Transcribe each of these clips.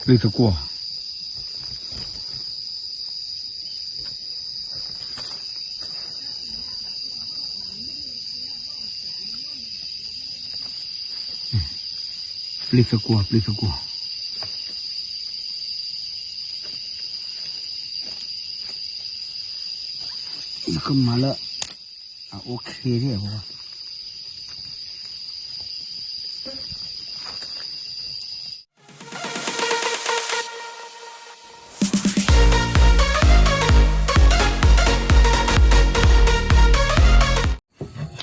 ပျံၤသကွီၢ်, ပျံၤသကွီၢ်, ပျံၤသကွီၢ်, ကမၤလၢ အ OK ဒ်အဝဲ ဂ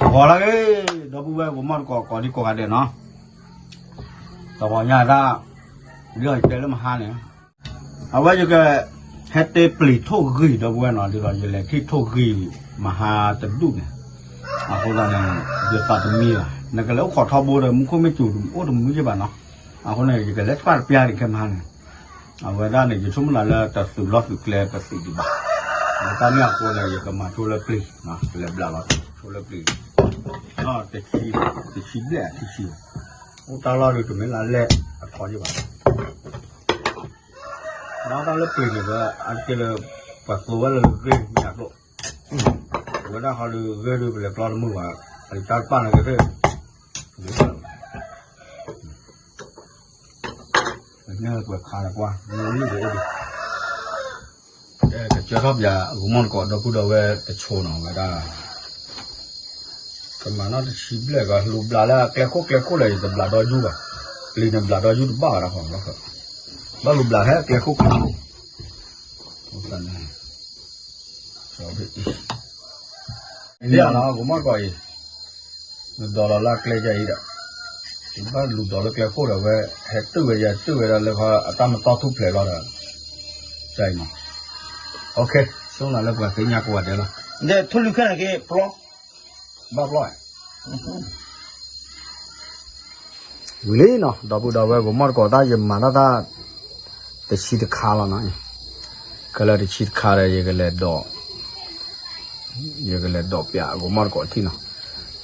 ီၤလၢဂ့ၤ, ဒီပုၢ်ဝဲၢ်ကမီၢ်တကိး ကိးဒံကိးဂၤဒဲးနီၤ, တဂီၤညါတၢ် ဒ်သိးယတဲလၢမဟါန့ၣ်, အဝဲယက ဟဲတ့ပျံၤထိၣ်ဂံၢ် ဒီပုၢ်ဝဲၢ်နီၤ, ဒ်သိးယလဲၤထံၣ်ထိၣ်ဂံၢ်မဟါတဒူၣ်န့ၣ်, အဃိသတးန့ၣ် ယသးတမံဘၣ်, နကလဲၤအိၣ်ခိးထီဘိဒီး မူခိၣ်မ့ၢ်စူၤအိၣ်တမုာ်ယ့ၢ်ဘၣ်နီၤ, အဃိန့ၣ် ယကလဲၤဆှၢတပျၢ်ဒံးခဲမဟါန့ၣ် အဝဲဒၣ်န့ၣ် ယဆိကမိၣ်လၢတသုးလီၢ်သုးကျဲပသံးဒံးဘၣ်, တၢ်န့ၣ်အဃိန့ၣ် ယကမၤဆိလၢပျံၤ, လဲၤဘျးလီၤဆိလၢပျံၤ, တဆံဘျဲၣ်အထံဆံ, အိၣ်တၢ်လီၢ်ဒုးတမ့ၢ်လၢလဲၣ်အထီယ့ၢ်ဘၣ်, ဒီးတၢ်လၢပျံၤန့ၣ် အကဲလၢ ပှၤသိဝဲလၢဂ့ၢ်မ့ၢ်အကျိၣ်, အဝဲဒၣ်ဟီဒုးဂ့ၢ်ဒုးပလဲၤပျီတမုာ်ဘၣ်, အတၢ်တပၣ်န့ၣ်ကသ့ၣ် ပှဲၤခါလၢကွၢ် မ့ၢ်ဝံၣ်ကအိၣ်ဒံး, ကစၢထီၣ်ပၠး ဂီၤမီၢ်တကိး ဒီပုၢ်ဒီဝဲၢ်တဆိနီၤ ဝဲဒၣ်, ကမၤနီၣ်တဆံဘျဲၣ်ကလူၤဘျးလၢအကျဲခိၣ်ကျဲခိၣ်လၢ ယတဘျးဒီယူၢ်ဘၣ်, ပျံၤန့ၣ်ဘျးဒီယူၢ်တဘၣ်ဝဲဒၣ်ဃီလီၤ, ဘၣ်လူၤဘျးထဲအကျဲခိၣ်ကျဲခိၣ်, လီၤ ဂီၤမီၢ်တကိးအံၤ, နဒိးလီၤလၢအကျဲယၤအံၤဒီး, ဘၣ်လူၤဒိးလၢကျဲခိၣ်ဒီးဝဲ, ဟဲတုၢ်ဝဲယၤတုၢ်ဝဲဒၣ်လၢခီအတၢ်မတီၢ်ထူၣ်ဖျဲးလီၤဒီး, ကၢ်အံၤနီၤ, ဆိကမိၣ်လၢပှၤသ့ၣ်ညါကိးဂၤဒဲးလီၤ, ဒီးထိၣ်လွံၢ်ခဲန့ၣ်က့ၤပျီ, ဘၣ်ပျီ ဝံၤလံနီၤ ဒီပုၢ်ဒီဝဲၢ် ဂီၤမီၢ်တကိး တၢ်ယမၤတၢ်တၢ် တဆံတခါလီၤနီၤ, ခဲလၢာ်တဆံတခါဒီး ယကလဲၤဒိး, ယကလဲၤဒိးပၠး ဂီၤမီၢ်တကိးထံၣ်နီၤ,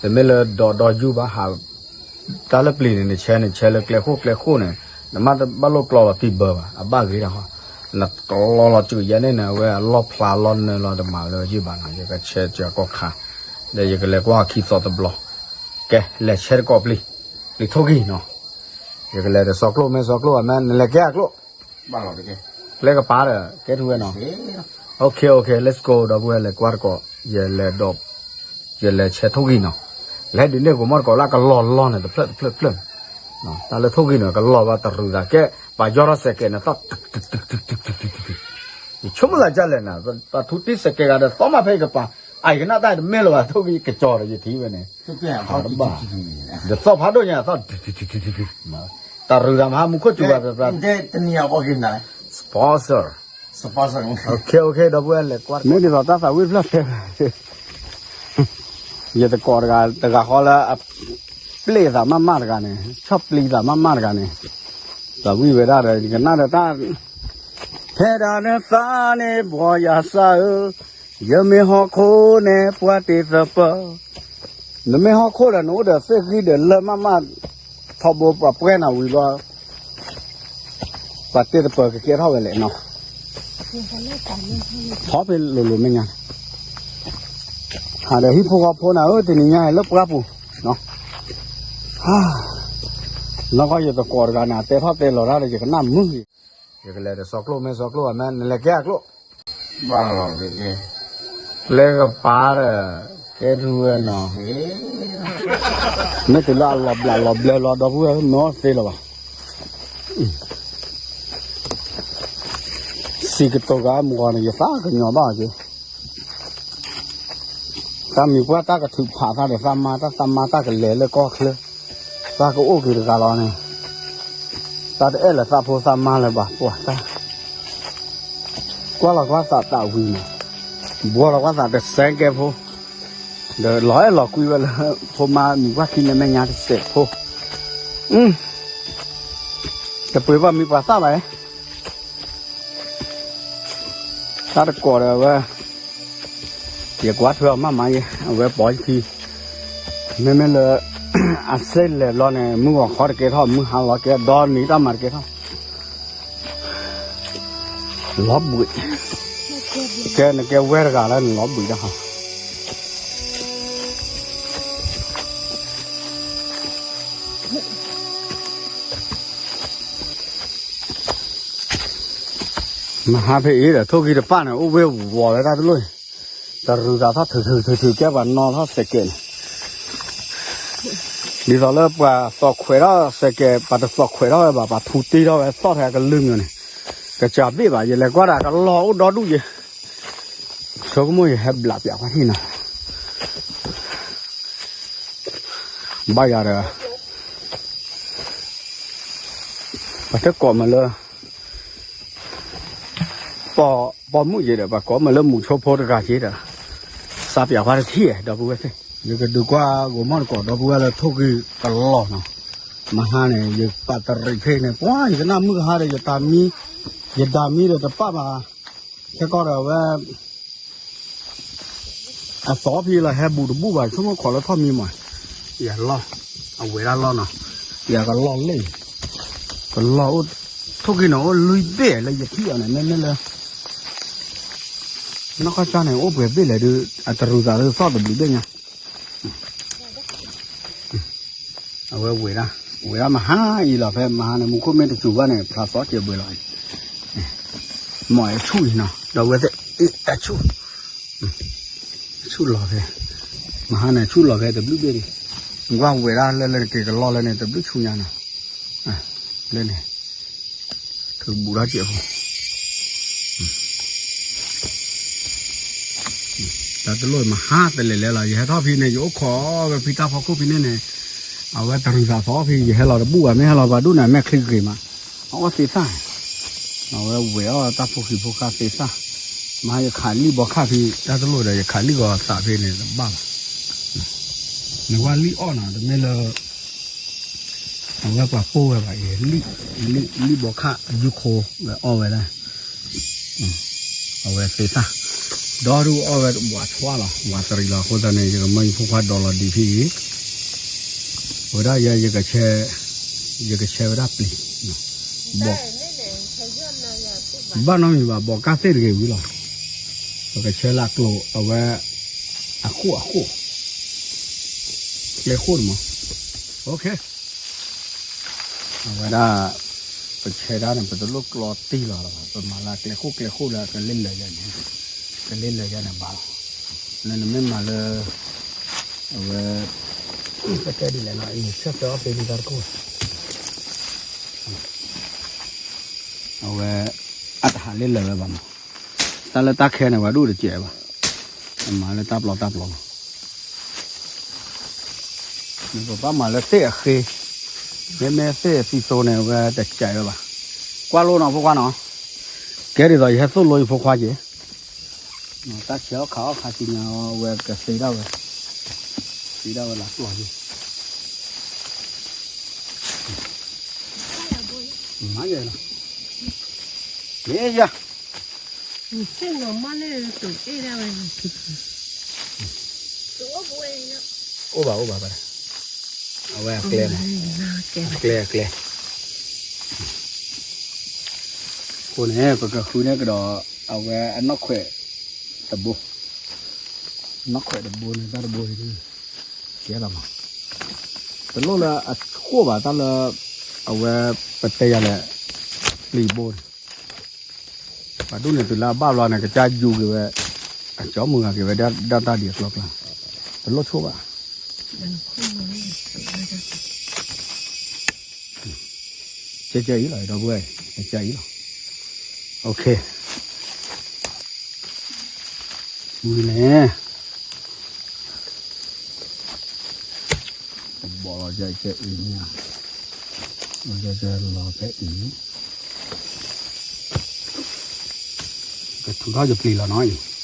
တမ့ၢ်လၢဒိးဒီယူၢ်ဘၣ်ဟး, တၢ်လၢပျံၤန့ၣ် နဆဲးန့ၣ် ဆဲးလၢကျဲခိၣ်ကျဲခိၣ်န့ၣ်, နမ့ၢ်တဘၣ်လိၣ်ကျီလီၤတံၢ်ဘၢဘၣ် အဘၣ်ဂ့ၤဒၣ်ဃီ, နကျီလီၤစူၤယဲန့ၣ်န့ၣ် အဝဲအလီၢ်ဖျါလီၢ်နၢလီၤ တမၤလၢယုၢ်ဘၣ်နီၤ, ယကဆဲးစၢၤကီၢ်ခါ, ဒီးယကလဲၤကွၢ်ခံသီတဘျီ, ကဲ လဲၤဆဲးတကိးပျံၤ, ပျံၤထိၣ်ဂံၢ်နီၤ, ယကလဲၤဒီးစီကျိၣ်မ့ၢ်စီကျိၣ်ဘၣ်မ့ၢ် နလဲၤကဲအကျိၣ် ကျဲကပၤဒီး ကဲထူဝဲနီၤ, OK OK let's go ဒီပုၢ်ဝဲၢ် လဲၤကွၢ်တကိး, ယလဲၤဒိး, ယလဲၤဆဲးထိၣ်ဂံၢ်နီၤ, လဲၤဒုးန့ၢ် ဂီၤမီၢ်တကိး လၢကလီၤလီၢ်န့ၣ် တဖျၢၣ်တဖျၢၣ်တဖျၢၣ်န့ၣ်, တၢ်လၢထိၣ်ဂံၢ်န့ၣ် ကလီၤဘၣ်တရူးသးကဲ, ပှၤယီထီၣ်စဲးကဲးန့ၣ်သီၣ်, ယဆိကမိၣ်လၢကလဲၣ်နၤ, ပှၤထူတံၢ်စဲးကဲးဂၤဒီး သီၣ်မးဖဲယကပၤ, အအံၤကနၣ်တၢ်တမ့ၢ်လၢၤဘၣ် ထိၣ်ဂံၢ်ကစီၤဒီးယထံၣ်ဝဲန့ၣ်, တဘၣ်, ဒီးသီၣ်ဖးဒိၣ်ညါသီၣ်, တရူးသးမဟါမူခိၣ်စူၤဘၣ်, sponsor, OK OK ဒီပုၢ်ဝဲၢ် လဲၤကွၢ်တကိး, မ့ၢ်ဒ်သိးတၢ်သးဝံၣ်ဖျၢၣ်တဲ, ယသကိးတဂၤဃီလၢအပျံၤသးမးမးတဂၤန့ၣ်, ဆီၣ်ပျံၤသးမးမးတဂၤန့ၣ်, သးဝံၣ်ဝဲဒၣ်ဒီး ယကနၣ်ဒီးတၢ်, ဖဲဒၣ်နသးန့ၣ် ဘှီယၤစၢ်ဧၢ, ယမ့ၢ်ဟီၣ်ခိၣ်န့ၣ် ပှၤတ့သပၢၤ, နမ့ၢ်ဟီၣ်ခိၣ်ဒီး နအိၣ်ဒီးသ့ၣ်ဃံဒီးလၢၢ်မးမး, ထီဘိပှၤပှဲၤနၤဝံၤဘျီ ပှၤတ့သပၢၤကကဲထီၣ်ဝဲလဲၣ်နီၤ, ဖီဖဲလိၤလိၤမဲာ်ညါန့ၣ်, ဟးဒီးဟံၣ်ဖိဃီဖိနၤဧၢ တနံၤညါလၢပှၢ်ပူၤ, နီၢ်ကီၢ်ယသကိးတဂၤန့ၣ် အတဲထီၣ်တဲလီၤတၢ်ဒီး ယကနၣ်မုာ်, ယကလဲၤဒီးစီကျိၣ်မ့ၢ်စီကျိၣ်ဘၣ်မ့ၢ် နလဲၤကဲအကျိၣ် ကျဲကပၤဒီး ကဲထူဝဲနီၤ, မ့ၢ်တုၤလၢအလီၤဘျးလီၤဘျၢလီၤ ဒီပုၢ်ဝဲၢ် မ့ၢ်အီၣ်သ့လၢၤဘၣ်, စံးကတိၤဂၤမုၢ်ဂီၤန့ၣ် ယသးကညီၤဘၣ်က့ၤ, တၢ်မံၤပှၢ်တၢ်ကထုးဖးသးဒီးသးမါ တၢ်သးမါတၢ်ကလဲၤလၢကီၢ်ချၢ, သးကအိၣ်က့ၤတဂၤလီၤန့ၣ်, တၢ်တအဲၣ်လၢသးဖိသးမါလၢၤဘၣ် ပှၤတၢ် ကွၢ်လီၤကွၢ်သးသးဝံၤန့ၣ်, ဘှီလီၤကွၢ်သးတစဲကဲဖိ, ဒီးလီၤအဲၣ်လီၤကွံဝဲလၢ ဖိမါမံၤပှၢ်ခံန့ၣ်မဲာ်ညါတစဲးဖိ, တပှ့ၤဘၣ်မံၤပှၤသၣ်ဘၣ်, တၢ်တကိးဒီးအဝဲ ယကွၢ်ထွဲအီၤမးမးယဲ အဝဲပိာ်ယခံ, မ့မ့ၢ်လၢ အစ့လဲၤဘျီန့ၣ် မုၢ်ဂီၤခီတကဲထီၣ် မုၢ်ဟါလီၤကဲဒီနံၤတၢ်မၤတကဲထီၣ်, လီၤဘှံး, ကဲနကဲဝဲတဂၤလၢနလီၤဘှံးတၢ်ဟီ မဟါဖဲအံၤဒီး ထိၣ်ဂံၢ်တပၣ်န့ၣ် အိၣ်ဝဲဝီၤဝဲတၢ်တလိၣ်, တရူးသးထီၣ်ထုးထုးထုးထုး ကဲပှၤနီၣ်ထီၣ်စဲးကဲးန့ၣ်, ဒ်သိးလၢပှၤသီၣ်ခွဲးထီၣ်စဲးကဲး ပှၤတသီၣ်ခွဲးထီၣ်ဝဲဘၣ် ပှၤထူတ့ထီၣ်ဝဲသီၣ်ထဲကလုၢ်မၠိန့ၣ်, ကစၢ်ဘ့ၣ်ဘၣ် ယလဲၤကွၢ်ဒၣ်ကလီၢ်အိၣ်ဒီဒူၣ်ယဲ, ဆိကမိၣ်ယဟဲဘျးပၠးကွၢ်ထံၣ်နီၤ, ဘၣ်ယၤဒီး ပှၤတကိးမးလၢ ပိာ်မုၣ်က့ၤဒီး ပှၤကိးမးလၢမူဆိဖိတဂၤက့ၤဒီး စးပၠးကွၢ်တထံၣ် ဒီပုၢ်ဝဲၢ်သ့ၣ်, ယကဒုးကွၢ်ဂီၤမီၢ်တကိး ဒီပုၢ်ဝဲၢ်လၢထိၣ်ဂံၢ်ကလီၢ်နီၤ, မဟါန့ၣ် ယပာ်တရံးဖဲန့ၣ် ပှၤယကနၣ်မုၢ်ကဟါဒီး ယတၢ်မံ, ယတၢ်မံဒီးတပၣ်ဘၣ်, ခဲကီၢ်ဒီးအဝဲ အသီဖဲလီၤ ဟဲဘူးတဘူးဘၣ် ဆိကမိၣ်ခိးလၢထီၣ်မံမး, ယၤလီၢ်, အဝဲဒၣ်လီၢ်နီၤ, ယၤကလီၢ်လၢ, ကလီၢ်အိၣ်, ထိၣ်ဂံၢ်န့ၣ်အိၣ်လွံၢ်ဘ့ၣ်လၢယထံၣ်အီၤန့ၣ် မ့မ့ၢ်လၢ နီၢ်ကီၢ်ကၢ်န့ၣ် အိၣ်ပှဲၤဘ့ၣ်လဲၣ်ဒီး အတရူးသးသီၣ်တဘျုးဘ့ၣ်ညါ အဝဲဝဲဒၣ်, ဝဲဒၣ်မဟါအံၤလီၤ ဖဲမဟါန့ၣ် မူခိၣ်မ့ၢ်တစူၤဘၣ်န့ၣ် ဖျါသီစဲးဘှဲးလီၤ, မ့ၢ်အဆူၣ်အံၤနီၤ ဒီးဝဲသ့ၣ်အဆူၣ်, ဆူၣ်လီၤဖဲ, မဟါန့ၣ် ဆူၣ်လီၤဖဲတဘျုးဘ့ၣ်န့ၣ်, ကွၢ်ဝဲဒၣ်လၢလၢက့ၤကလီၢ်လၢန့ၣ် တဘျုးဆူညါနီၤ, လၢန့ၣ် ထုးဘူးထီၣ်စဲးဖိ တၢ်တလိၣ်မဟါတလဲၤလဲၤလီၤ ယဟဲထီၣ်ဖဲန့ၣ် ယအိၣ်ခိးဝဲဖံတၢ်ဖီခိၣ်ဖဲန့ၣ်န့ၣ်, အဝဲတရူးသးသီဖဲ ယဟဲလီၤတဘူးဘၣ် မ့ၢ်ဟဲလီၤပှၤဒူၣ်န့ၣ် အမဲာ်ချံဂ့ၤမး, အအီၣ်သ့သၣ်, အဝဲဝဲအီၣ်တၢ်ဖိဃံဖိဃာ်သ့သၣ်, မဟါယခးလံၣ်ဘီခၣ်ဖဲတၢ်တလိၣ်ဒီး ယခးလံၣ်ဂီၤသးဖဲန့ၣ်တဘၣ်ဘၣ်, နကွၢ်လံၣ်အီၣ်နီၤ တမ့ၢ်လၢ အဝဲပှၤပိၢ်ဝဲဘၣ်အံၤ လံၣ်, လံၣ်ဘီခၣ်အယူၢ်ခိဝဲအီၣ်ဝဲဒၣ်, အဝဲသ့ၣ်သၣ်, ဒီဒူၣ်အီၣ်ဝဲဝးဆွါလီၤ ဝးတရံးလီၤ အဃိသတးန့ၣ် ယကမၢယဖိခွါဒီးလီၤဒံးဖဲအံၤ, အဝဲဒၣ်ယဲ ယကဆဲဝဲဒၣ်ပျံၤ, ဘီ, ဘၣ်နီတမံၤဘၣ် ဘီကၢ်သ့ၣ်တဂ့ၤဝံၤလီၤ, ပကဆဲလၢကျိၤအဝဲ, အဃိၣ်အဃိၣ်, ကျဲဃိၣ်တမး, အဝဲဒၣ်, ပဆဲဒၣ်န့ၣ် ပတလိၣ်ကျီတံၢ်လီၤလီၤ ပမၤလၢကျဲဃိၣ်ကျဲဃိၣ်လၢကလ့လၢာ်ယါန့ၣ်, ကလ့လၢာ်ယါန့ၣ်ဘၣ်လီၤ, လၢနမ့ၢ်မၤလၢ, အဝဲ, ကတဲဒ်လဲၣ်နီၤ အံၤဆၢၣ်သၢအီၣ်သ့ဒ်တၢ်တခိၣ်, အဝဲ, အတဟးလ့လၢာ်ဝဲဘၣ်မး, တၢ်လၢတၢ်ခဲန့ၣ် ပှၤဒူၣ်တစဲးဘၣ်, မၤလၢတၢ်ပျီတၢ်ပျီလီၤ နပဘၣ်မၤလၢသ့ၣ်အဃ့, မ့မ့ၢ်သ့ၣ်အသံသိန့ၣ် အဝဲတစဲးဝဲဘၣ်, ကွၢ်လိနီၤဖိခွါနီၤ, ကဲဒ်သိးယဟဲသိၣ်လိယဖိခွါက့ၤ, တၢ်ဆဲးအီၣ်ခးအီၣ်ခါဆူညါဝဲကသ့ဒၣ်ဝဲ, သ့ဒၣ်ဝဲလၢပျီက့ၤ, မၤယဲလီၤ, မ့ၢ်ယၤ အိၣ်ဘၣ်အိၣ်ဘၣ်ဘၣ်, အဝဲအကျဲမး, အကျဲအကျဲ, အဃိန့ၣ် ပကဃုန့ၢ်ကဒီး, အဝဲအနီၢ်ခွဲးတဘိ, နီၢ်ခွဲးတဘိန့ၣ် တၢ်တဘိန့ၣ်, ကဲလီၤမး, တလိၣ်လၢအဃိၣ်ဘၣ်တၢ်လၢ, အဝဲ, ပတဲယၤလဲၣ်, ပျံၤဘိန့ၣ် ပှၤဒူၣ်န့ၣ်တုၤလၢအဘၣ်ဘျီန့ၣ် ကစၢ်ယူၤက့ၤဝဲ, အကၠီမုၢ်ဂၤက့ၤဝဲဒၣ်တၢ်ဒံးအကျီကျါ, တလိၣ်ဆိၣ်ဘၣ်, ကဲကဲအံၤလီၤ ဒီပုၢ်ဝဲၢ်, ကဲကဲအံၤလီၤ, ဝံၤန့ၣ် ကဘီလီၤကဲအံၤ, လီၤကဲအံၤ, ကထုးထီၣ်ယပျံၤလီၤနီၤ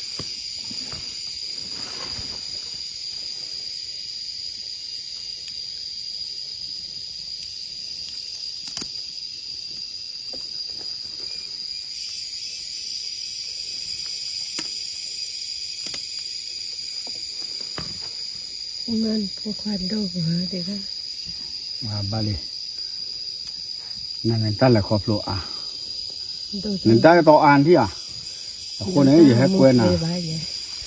အံၤ မ့ၢ်ဖိခွါဒိၣ်ပှၤတဂၤ, ဘၣ်လံ, နန့ၣ်တၢ်လဲၤခီဖျိအါ, နတၢ်အဲၣ်တီအါထံၣ်ဧါ, အဃိန့ၣ် ယဟဲကွဲနၤ,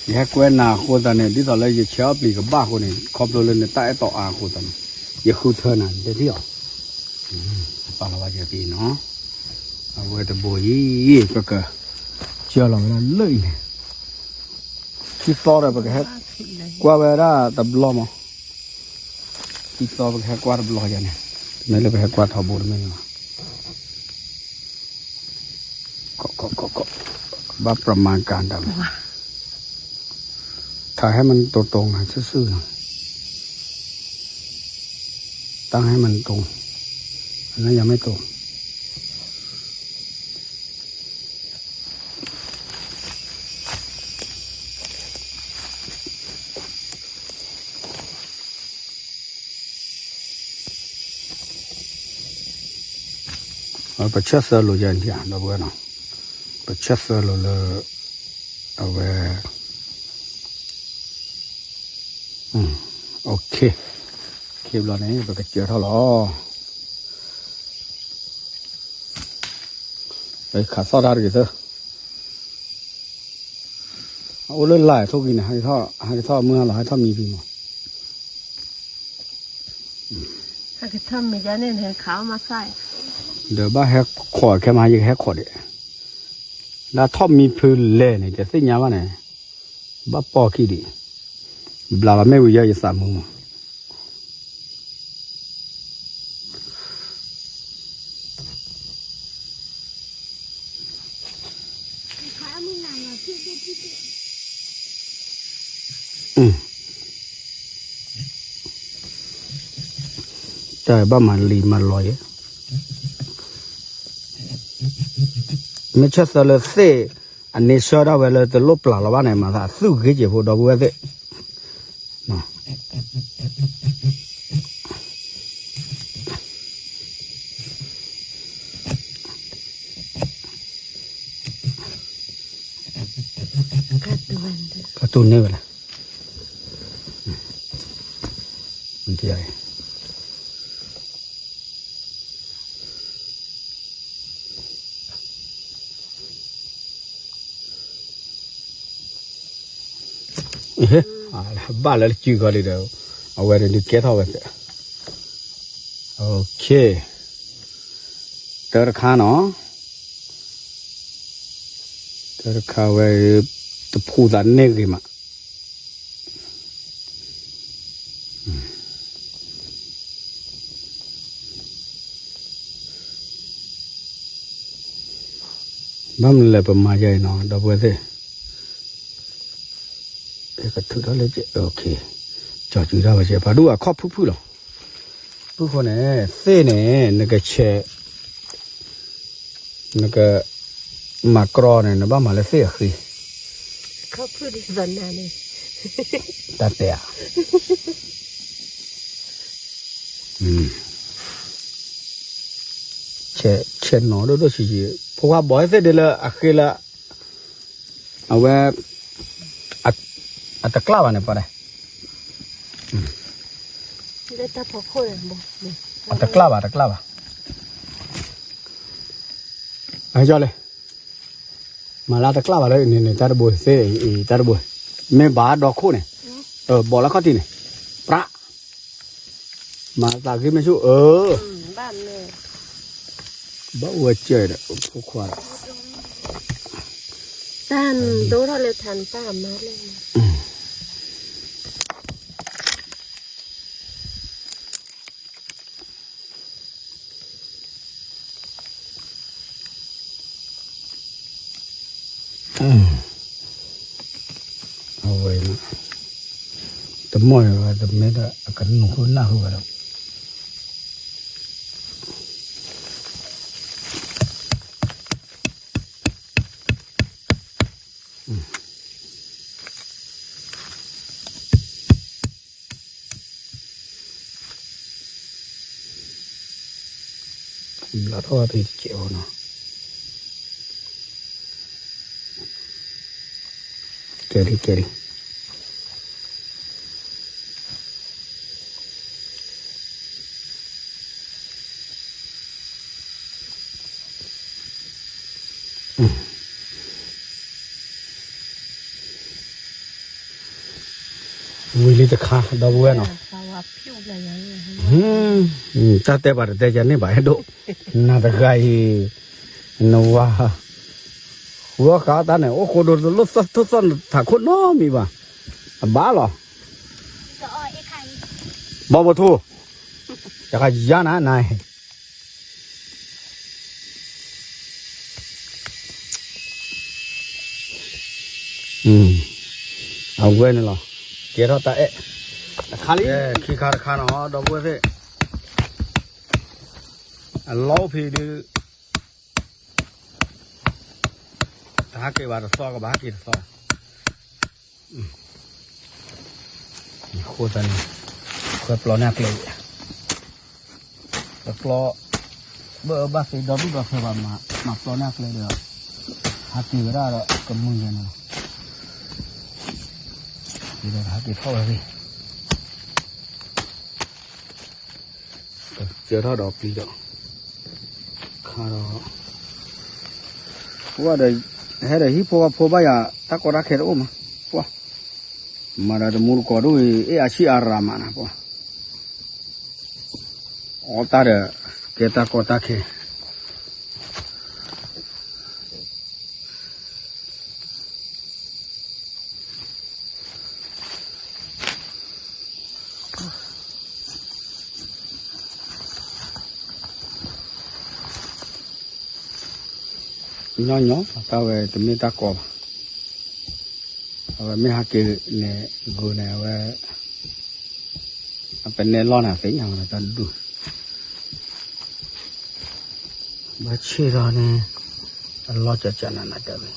ယဟဲကွဲနၤအဃိသတးန့ၣ် ဒ်သိးလၢယဆဲးအီၣ်ပျံၤကဘၣ်အဃိန့ၣ် ခီဖျိလၢနတၢ်အဲၣ်တီအါအဃိသတးန့ၣ် ယဃုထၢနၤ နတဲထံၣ်ဧါ, ပာ်လီၤဝဲယက့ၤနီၤ, အဝဲတဘိအံၤ ပက ကၢလီၤဝဲဒၣ်လၢအံၤန့ၣ် ခံသီဒီး ပကဟဲကွၢ်ဝဲဒၣ်တဘျီမး, ခံသီပကဟဲကွၢ်တဘျီယၤန့ၣ်, မ့ၢ်လၢပဟဲကွၢ်ထီဘိတမ့ၢ်န့ၣ်လီၤ, ကဘၣ်ပြမၤကၤတၢ်မး, ထးဟဲမနုၤတိၤတိၤ ငါစုစုလီၤ, တၢ်ဟဲမနုၤတိၤ, အနၢ်ယၤမ့ၢ်တိၤ ပဆၢသၢလိာ်ယၤ ဒီပုၢ်ဝဲၢ်နီၤ, ပဆၢသၢလိာ်လၢ အဝဲ OK, ခံဘျီန့ၣ် ပကစၢထီၣ်လီၤ, ပခးသီၣ်တၢ်တဂ့ၤသၢ, အအိၣ်လၢလၢ်ထိၣ်ဂံၢ်န့ၣ် ဟးကထီၣ်မုၢ်ဟါလီၤ ဟဲထီၣ်မံဖံမး ဒီးဘၣ်ဟဲခိးခဲမး ယကဟဲခိးဒံး, လၢထီၣ်မံဖုလဲၣ်န့ၣ် တသ့ၣ်ညါဘၣ်န့ၣ်, ဘၣ်ပိာ်ခံဒံး, ဘျးလီၤမ့ၣ်အူယဲယသးမုာ်မး တၢ်ဘၣ်မၤလံၤမၤလီၤယဲ, မ့ၢ်ဆၢသၢလၢသ့ၣ် အန့ဆၢဒၣ်ဝဲလၢတလိၣ်ပျၢ်လီၤဘၣ်န့ၣ် မၤသးအသူၣ်ဂ့ၤက့ၤဖိ ဒီပုၢ်ဝဲၢ်သ့ၣ် ကတူၢ်န့ၢ်ဝဲလဲၣ်, ဘၣ်လၢစုခီလံဒီး အဝဲဒၣ်ဒုးကဲထီၣ်ဝဲ, OK, တၢတခါနီၤ, တၢတခါဝဲ တဖှူသးန့ၢ်ဂ့ၤမး ဘၣ်မနုၤလဲၣ်ပမၤယဲအံၤနီၤ ဒီပုၢ်ဝဲၢ်သ့ၣ်, ကထုးထီၣ်လၢ ကၠီၤစုၤတၢ်ဝဲကဲ ပှၤဒိၣ်အခီၣ်ဖုၣ်ဖုၣ်လီၤ, ဖုၣ်ဃိန့ၣ် သ့ၣ်န့ၣ် နကဆဲး နက မၤကြီန့ၣ် နဘၣ်မၤလၢသ့ၣ်အဃံ, တၢ်တဲဧါ, ဆဲးနီၤဒိၣ်ဒိၣ်ဆံးဆံး ဖိခွါဘီၣ်သ့ၣ်ဒ်လၢအဃ့လၢ အဝဲ အတကျၣ်ဘၣ်န့ၣ်ပှၤဒဲး, အတကျၣ်ဘၣ် တကျၣ်ဘၣ်, အကၠီလဲၣ်, မၤလၢတကျၣ်ဘၣ်လၢန့ၣ်န့ၣ် တၢ်တဘိသ့ၣ်အံၤ တၢ်တဘိ, မ့ၢ်ဘၣ်ဒီခိၣ်န့ၣ်, ဘီၣ်လၢခီၣ်ထံးန့ၣ်, ပြး မၤသးဂ့ၤမ့ၢ်ဆူၣ်အၢ, ဘၣ်အိၣ်ဝဲကၢဒီး ဖိခွါ တၢ်ဒိၣ်ထီၣ်လၢထးတၢ်မၤလၢ အဝဲ တမီၢ်ဝဲ တမ့ၢ်ဒီး အကနူၤဃုနၢ်ဃုဝဲဒီး ဘျးထီၣ်ဝဲဖဲတစဲးဖိနီၤ, ကဲလံ ကဲလံ. ဝံၤလံတခါ ဒီပုၢ်ဝဲၢ်နီၤ, တၢ်တဲပှၤတတဲယၤန့ၣ်ဘၣ် အဲၣ်ဒိး, နၤတဂၤအံၤ, နဝၤ, ဃုအီၣ်ဃးအီၣ်တၢ်န့ၣ် အိၣ်ဃိဒိတလိၣ်သီၣ်ထိၣ်သီၣ်ထးခိၣ်နီတမံၤဘၣ်, အဘၣ်လီၤ, ဘီဘိထူ, တခါယါနၤနၤ အဝဲန့ၣ်လီၤ, ကဲထီၣ်တၢ်အဲၣ်, တခါလံ, ခံခါတခါနီၤ ဒီပုၢ်ဝဲၢ်သ့ၣ်, အလီၢ်အိၣ်ဖဲဒုး, တဟးက့ၤဘၣ်တသီ ကဘၣ်ဟးက့ၤတသီ, အဃိသတးန့ၣ်, ခွဲပျီန့ၢ်အကျဲ, ပျီ, ဘၣ်အၢဘၣ်သီဒီဒူၣ်ဒီထၢဘၣ်, မၤပျီန့ၢ်အကျဲဒီး, ဟးက့ၤဝဲဒၣ်ဒီးကမုာ်ယဲန့ၣ်လီၤ, ဒီးဟးက့ၤထီၣ်ဝဲသ့ၣ် ကစၢထီၣ်ဒီးပျံၤဒီး, ခါဒီး, ပှၤဒီး, ဟဲဒီးဟံၣ်ဖိဃီဖိဘၣ်ယၤ တၢ်ကီတၢ်ခဲတအိၣ်မး, ပှၤ, မၤဒီးတမူတကိးဒိၣ်အံၤ အ့ၣ်အဆံၣ်အရၤမးနၤ ပှၤ, အီၣ်တၢ်ဒီး, ကဲတၢ်ကီတၢ်ခဲ ညီညီ တၢ်ဝဲတမ့ၢ်တၢ်ကီဘၣ်, အဝဲမ့ၢ်ဟးက့ၤန့ၣ် ဂုာ်န့ၣ် အဝဲ အပနဲလီၢ်န့ၣ် အသ့ၣ်ညါဝဲဒီးတၢ်ဒူၣ်, ဘၣ်ဆ့ၣ်ထီၣ်န့ၣ် အလီၢ်ကကနးနးတၢ်ဝဲ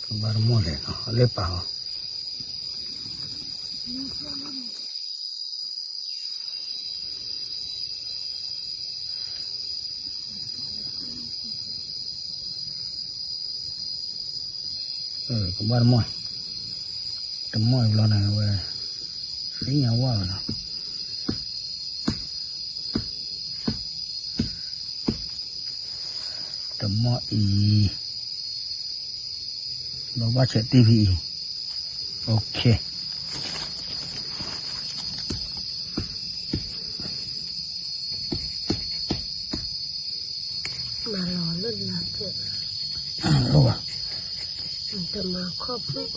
ကဘၣ်တမိၢ်လဲၣ်နီၤ အလၢပာ်အီၤ ကဘၣ်တမိၢ်, တမိၢ်အဘျီန့ၣ်ဝဲ, သ့ၣ်ညါဝဲလီၤ, တမိၢ်အံၤ, ဘၣ်ဘၣ်ဆဲးတ့ၢ်ဖဲအံၤ, မၤလီၤလၢလၢ်ကဲ, တမၤခီၣ်ဖုၣ်, တ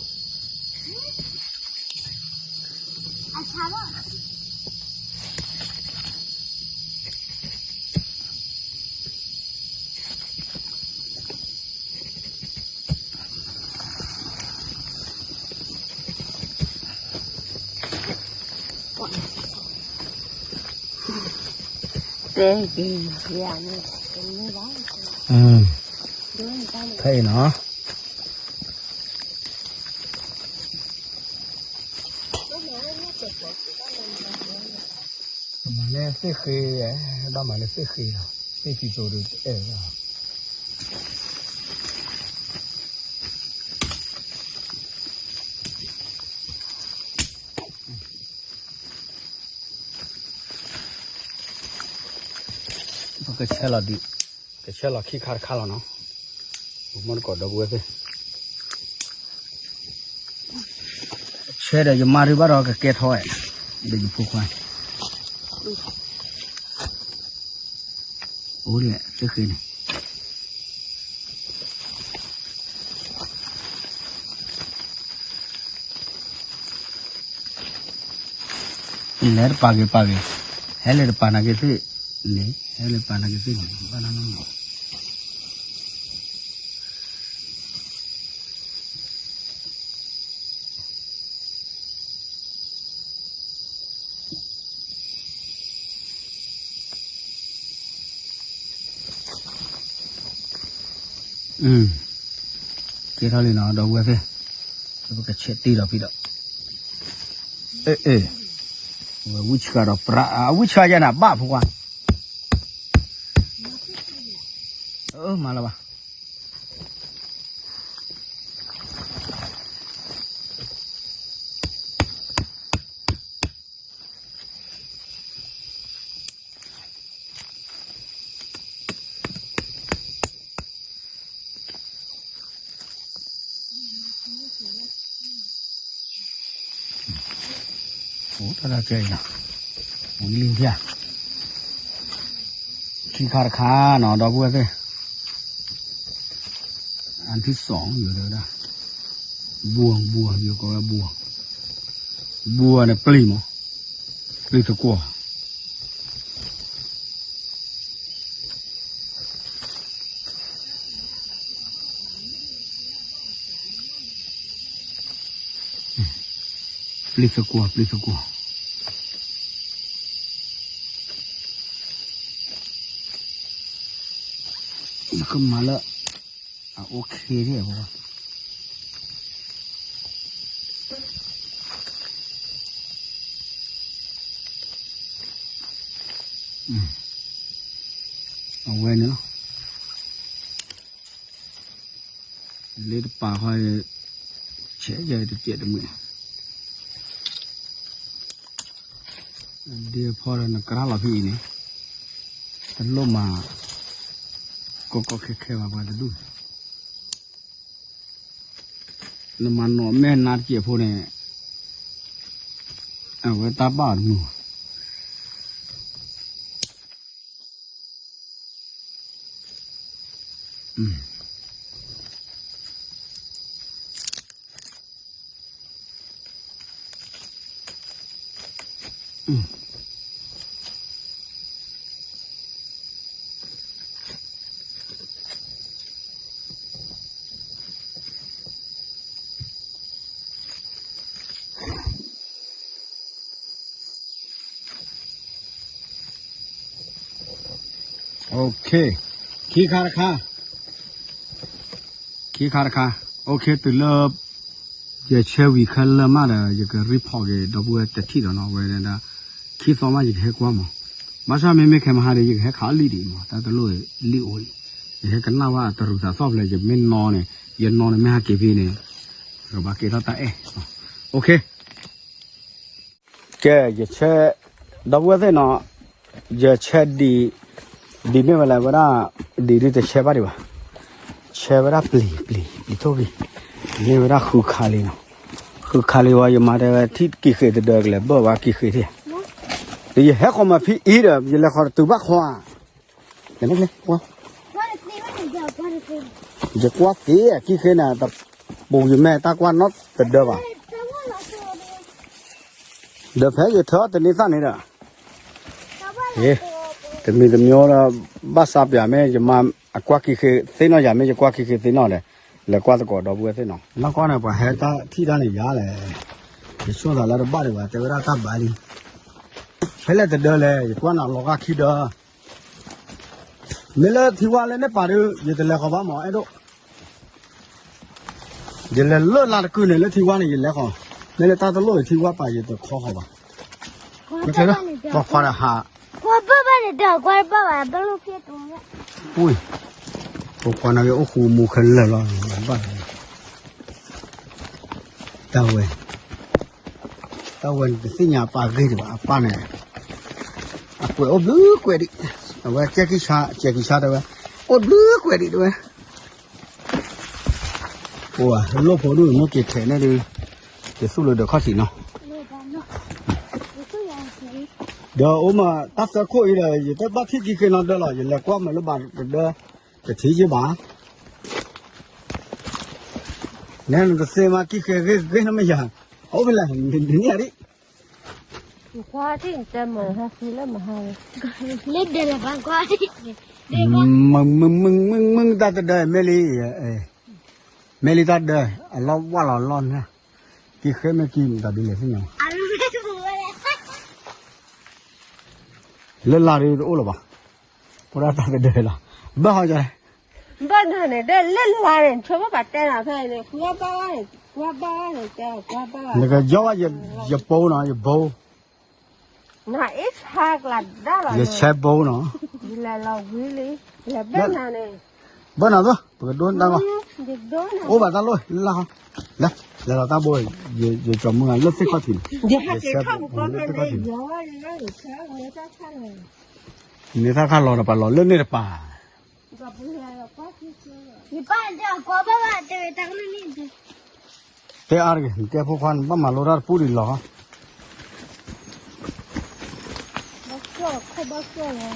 ဲက့ၤ, ဖဲအံၤနီၤ မၤလၢသ့ၣ်ဃ့, ဘၣ်မၤလၢသ့ၣ်ဃ့လီၤ, သ့ၣ်ဖံးစိၤဒုးတအဲၣ်ဝဲလီၤ. ပကဆဲးလီၤဒံး, ကဆဲးလီၤခံခါတခါလီၤနီၤ, ပမ့ၢ်တကိးဒီပုၢ်ဝဲၢ်သ့ၣ်, ဆဲးဒီးယမါဒုးဘၣ်ဒီးကကဲထီၣ်ဝဲ, ဒီးယဖိခွါ အိၣ်လံသ့ၣ်ဃ့န့ၣ် လဲၤတပာ်က့ၤပာ်က့ၤ, ဟဲလၢတပာ်နာ်က့ၤသ့ၣ်န့ၣ်, ဟဲလၢပာ်နာ်က့ၤသ့ၣ်န့ၣ်, ဘၣ်နီၢ်နီၢ်နီၢ် ကဲထီၣ်လံနီၤ ဒီပုၢ်ဝဲၢ်သ့ၣ်, ပကဆဲးတ့ၢ်ဒီးဖံဒီး, အဲ အဲ ဝဲဝံၣ်ဆှါဒီးပြး, အဝံၣ်ဆှါယဲန့ၣ် ဘၣ်ဖိခွါ, မၤလၢၤဘၣ်. အိၣ်တၢ်တၢ်ကဲအံၤနီၤ, လံဖျါ, ခံခါတခါနီၤ ဒီပုၢ်ဝဲၢ်သ့ၣ်, အထံၣ်စီၤယိၤဒၣ်, ဘိ ဘိ ယကိးဝဲဘိ, ဘိန့ၣ်ပျံၤမး, ပျံၤသကွီၢ် ပျံၤသကွီၢ် ပျံၤသကွီၢ်, ယကမၤလၢ အ OK ဒၣ်ဝဲ, အဝဲန့ၣ်လီၤ, လၢတပာ်ဃီ, ဆဲးယၤတကဲးတမှဲၤ, ဒ်အဖီဒီးနကြၢးလီၤဖဲအံၤန့ၣ်, တလိၣ်မၤ ကီကီခဲခဲဘၣ်ပှၤတဒူၣ်, နမၤနီၣ်မဲာ်နါတကဲးဖိန့ၣ်, အဝဲတၢ်ဘၣ်အီၤတမုာ်ဘၣ်. OK, ခံခါတခါ, ခံခါတခါ, OK, တုၤလၢ ယဆဲဝံၤခဲလၢာ်မးဒီး ယက report က့ၤ ဒီပုၢ်ဝဲၢ်တထံၣ်ဒီးနီၤ ဝဲဒၣ်, ခံသီမးယကဟဲကွၢ်မး, ဘၣ်ဆၣ်မ့မ့ၢ်ခဲမဟါဒီး ယကဟဲခးအီၣ်လံာ်ဒံးမး တၢ်တလိၣ်လံာ်အိၣ်အံၤ, ယဟဲကနၣ်ဝဲအတရူးသးသီၣ်ဖျဲး ယမ့ၢ်နီၣ်န့ၣ် ယနီၣ်န့ၣ်မ့ၢ်ဟဲက့ၤဖဲန့ၣ်, ကဘၣ်ကဲထီၣ်တၢ်အဲၣ်, OK. ကဲ ယဆဲ, ဒီပုၢ်ဝဲၢ်သ့ၣ်နီၤ, ယဆဲဒံး, ဒံးမ့ၢ်ဝဲလဲၣ်ဝဲဒၣ်, ဒံးဒုးတဆဲဘၣ်ဒံးဘၣ်, ဆဲဝဲဒၣ်ပျံၤပျံၤပျံၤထိၣ်ဂံၢ်, မ့ၢ်ဝဲဒၣ်ဃုခါလံနီၤ, ဃုခါလံဝဲ ယမၤတဲဝဲထံၣ်ကံၢ်ဃ့တဒၢကလဲၤဘၢၣ်ဝဲကံၢ်ဃ့ထံၣ်, ဒီးယဟဲဃီၤမၤဖံအံၤဒီး ယလဲၤဃီၤတတုၤဘၣ်ခွါ ယကွၢ်သ့ ကံၢ်ဃ့န့ၣ် တပူၤယမဲာ်တၢ်ကွၢ်နီတဒၢဘၣ်, ဒီးဖဲယထၢအီၣ်တန့ၢ်သၣ်န့ၣ်ဒီး, တမံၤတမံၤဒီး ဘၣ်စးပၠးမ့ၢ်ယမၤအကွၢ်ကံၢ်ဃ့သ့ၣ်နီၣ်ယၤ မ့ၢ်ယကွၢ်ကံၢ်ဃ့သ့ၣ်နီၣ်ဒီး လဲၤကွၢ်သကိးဒီပုၢ်ဝဲၢ်သ့ၣ်နီၤ, နီၢ်ကီၢ်န့ၣ် ပှၤဟဲတၢ်ထံၣ်တၢ်န့ၣ်ယၤလဲၣ်, ယဆိသးလၢတဘၣ်ဒံးဘၣ် တဲဝဲဒၣ်တၢ်ဘၣ်လံ, ဖဲလဲၣ်တဒၢလဲၣ် ယကွၢ်နၤလီၤဂာ်ခံဒၢ မ့ၢ်လၢထံဝါလၢန့ၣ်ပာ်ဒီး ယတလဲၤဃီၤဘၣ်မး အဲၣ်ဒိး, ယလဲၤလၢလါတကုာ်န့ၣ် လၢထံဝါန့ၣ် ယလဲၤဃီၤ, မ့ၢ်လၢတၢ်တလိၣ်ယထံဝါပာ် ယတခီဃီၤဘၣ်, မ့ၢ်လၢ, ပှၤခွါဒီးဟး, ကွၢ်ဘၣ်ဘၣ်န့ၣ်ဒီး ကွၢ်ဘၣ်ဘၣ် ဘၣ်လိၣ်ဖျဲၣ်တူၤ, အ, ပှၤခွါန့ၣ်အိၣ်ဃူမူခဲလၢာ်လီၤ, ဘၣ် တၢ်ဝဲ, တၢ်ဝဲန့ၣ်တသ့ၣ်ညါအပၢ်ဂ့ၢ်ဒံးဘၣ်, အပၢ်န့ၣ်, အကွဲးအိၣ်ဘျုးကွဲးဒံး, အဝဲကဲကံၢ်ဆါ ကဲကံၢ်ဆါတဲဝဲ, အိၣ်ဘျုးကွဲးဒံးတဲဝဲ, အိၣ်ဝဲလိၣ်ဖိဒိၣ်မ့ၢ်က့ၤထဲးန့ၣ်ဒုး, ယသူၣ်လၢဒီးခီၣ်ထံးနီၤ, ဒီးအိၣ်မးတၢ်သၢခိၣ်အံၤဒီး ယတဘၣ်ထံၣ်ကံၢ်ဃ့နီတဒၢလီၤ, ယလဲၤကွၢ်မးလၢဘၣ်တဒၢ, တထံၣ်က့ဘၣ် နဲနတသ့မး ကံၢ်ဃ့ဂ့ၤဂ့ၤနီတမ့ၢ်ယၤ, အအိၣ်ဖဲလဲၣ်, နံၣ်အံၤဒံး, လၢဒဲးလၢပှၤကွၢ်, မုၢ်မုၢ်မုၢ်မုၢ်တၢ်တဒၢ မ့ၢ်လံ, မ့ၢ်လံတၢ်ဒၢ, အလီၢ်ဝါလီၤလီၢ်န့ၣ်, ကံၢ်ဃ့မ့ၢ်ကံၢ်တၢ်ဒုးလဲၤသ့ၣ်ညါ, လၢလါဒုးတအိၣ်လၢၤဘၣ်, အိၣ်ဒၣ်တၢ်တဒၢလီၤ, ဘၣ်ဟီ, ဘၣ်နၤန့ၣ် ဒ်လၢလါန့ၣ် ဆိကမိၣ်ပှၤတဲနၤဖဲန့ၣ် ကွၢ်ဘၣ်ဝဲန့ၣ် ကွၢ်ဘၣ်ဝဲန့ၣ် တဲကွၢ်ဘၣ်ဝဲ, နကယီဘၣ်, ယဘိနီၤ ယဘိ, နအ့ၣ်ဆါကျးဒၣ်လီၤ, ယဆဲဘိနီၤ, ယလဲၤလီၤဝံၤလံ, ယဘၣ်နၤန့ၣ်, ဘၣ်နၤသိး ပကဒိနတၢ်ဂီၢ်, အိၣ်ဘၣ်တၢ်လိၣ်လၢ, လဲၤလီၤတၢ်ဘိ, ယကၠီမုၢ်လၢသ့ၣ်ခီၣ်ထံး, ယဟဲက့ၤထီၣ်ပူၤကီၢ်ဖဲန့ၣ်, န့ၣ်တၢ်ခါလီၤဒီး ပှၤလီၤလၢန့ၣ်တပၤ, ယပၢ်တဲအီၤကွၢ်ဘၣ်ဘၣ်တဲဝဲတၢ်ကလုၢ်န့ၣ်, တဲအါတဂ့ၤ နတဲဖိခွါန့ၣ် ဘၣ်မၤလိတၢ်တပူၤဒံးလီၤ, ခီၣ်ဘၣ်ကီၢ်လီၤ,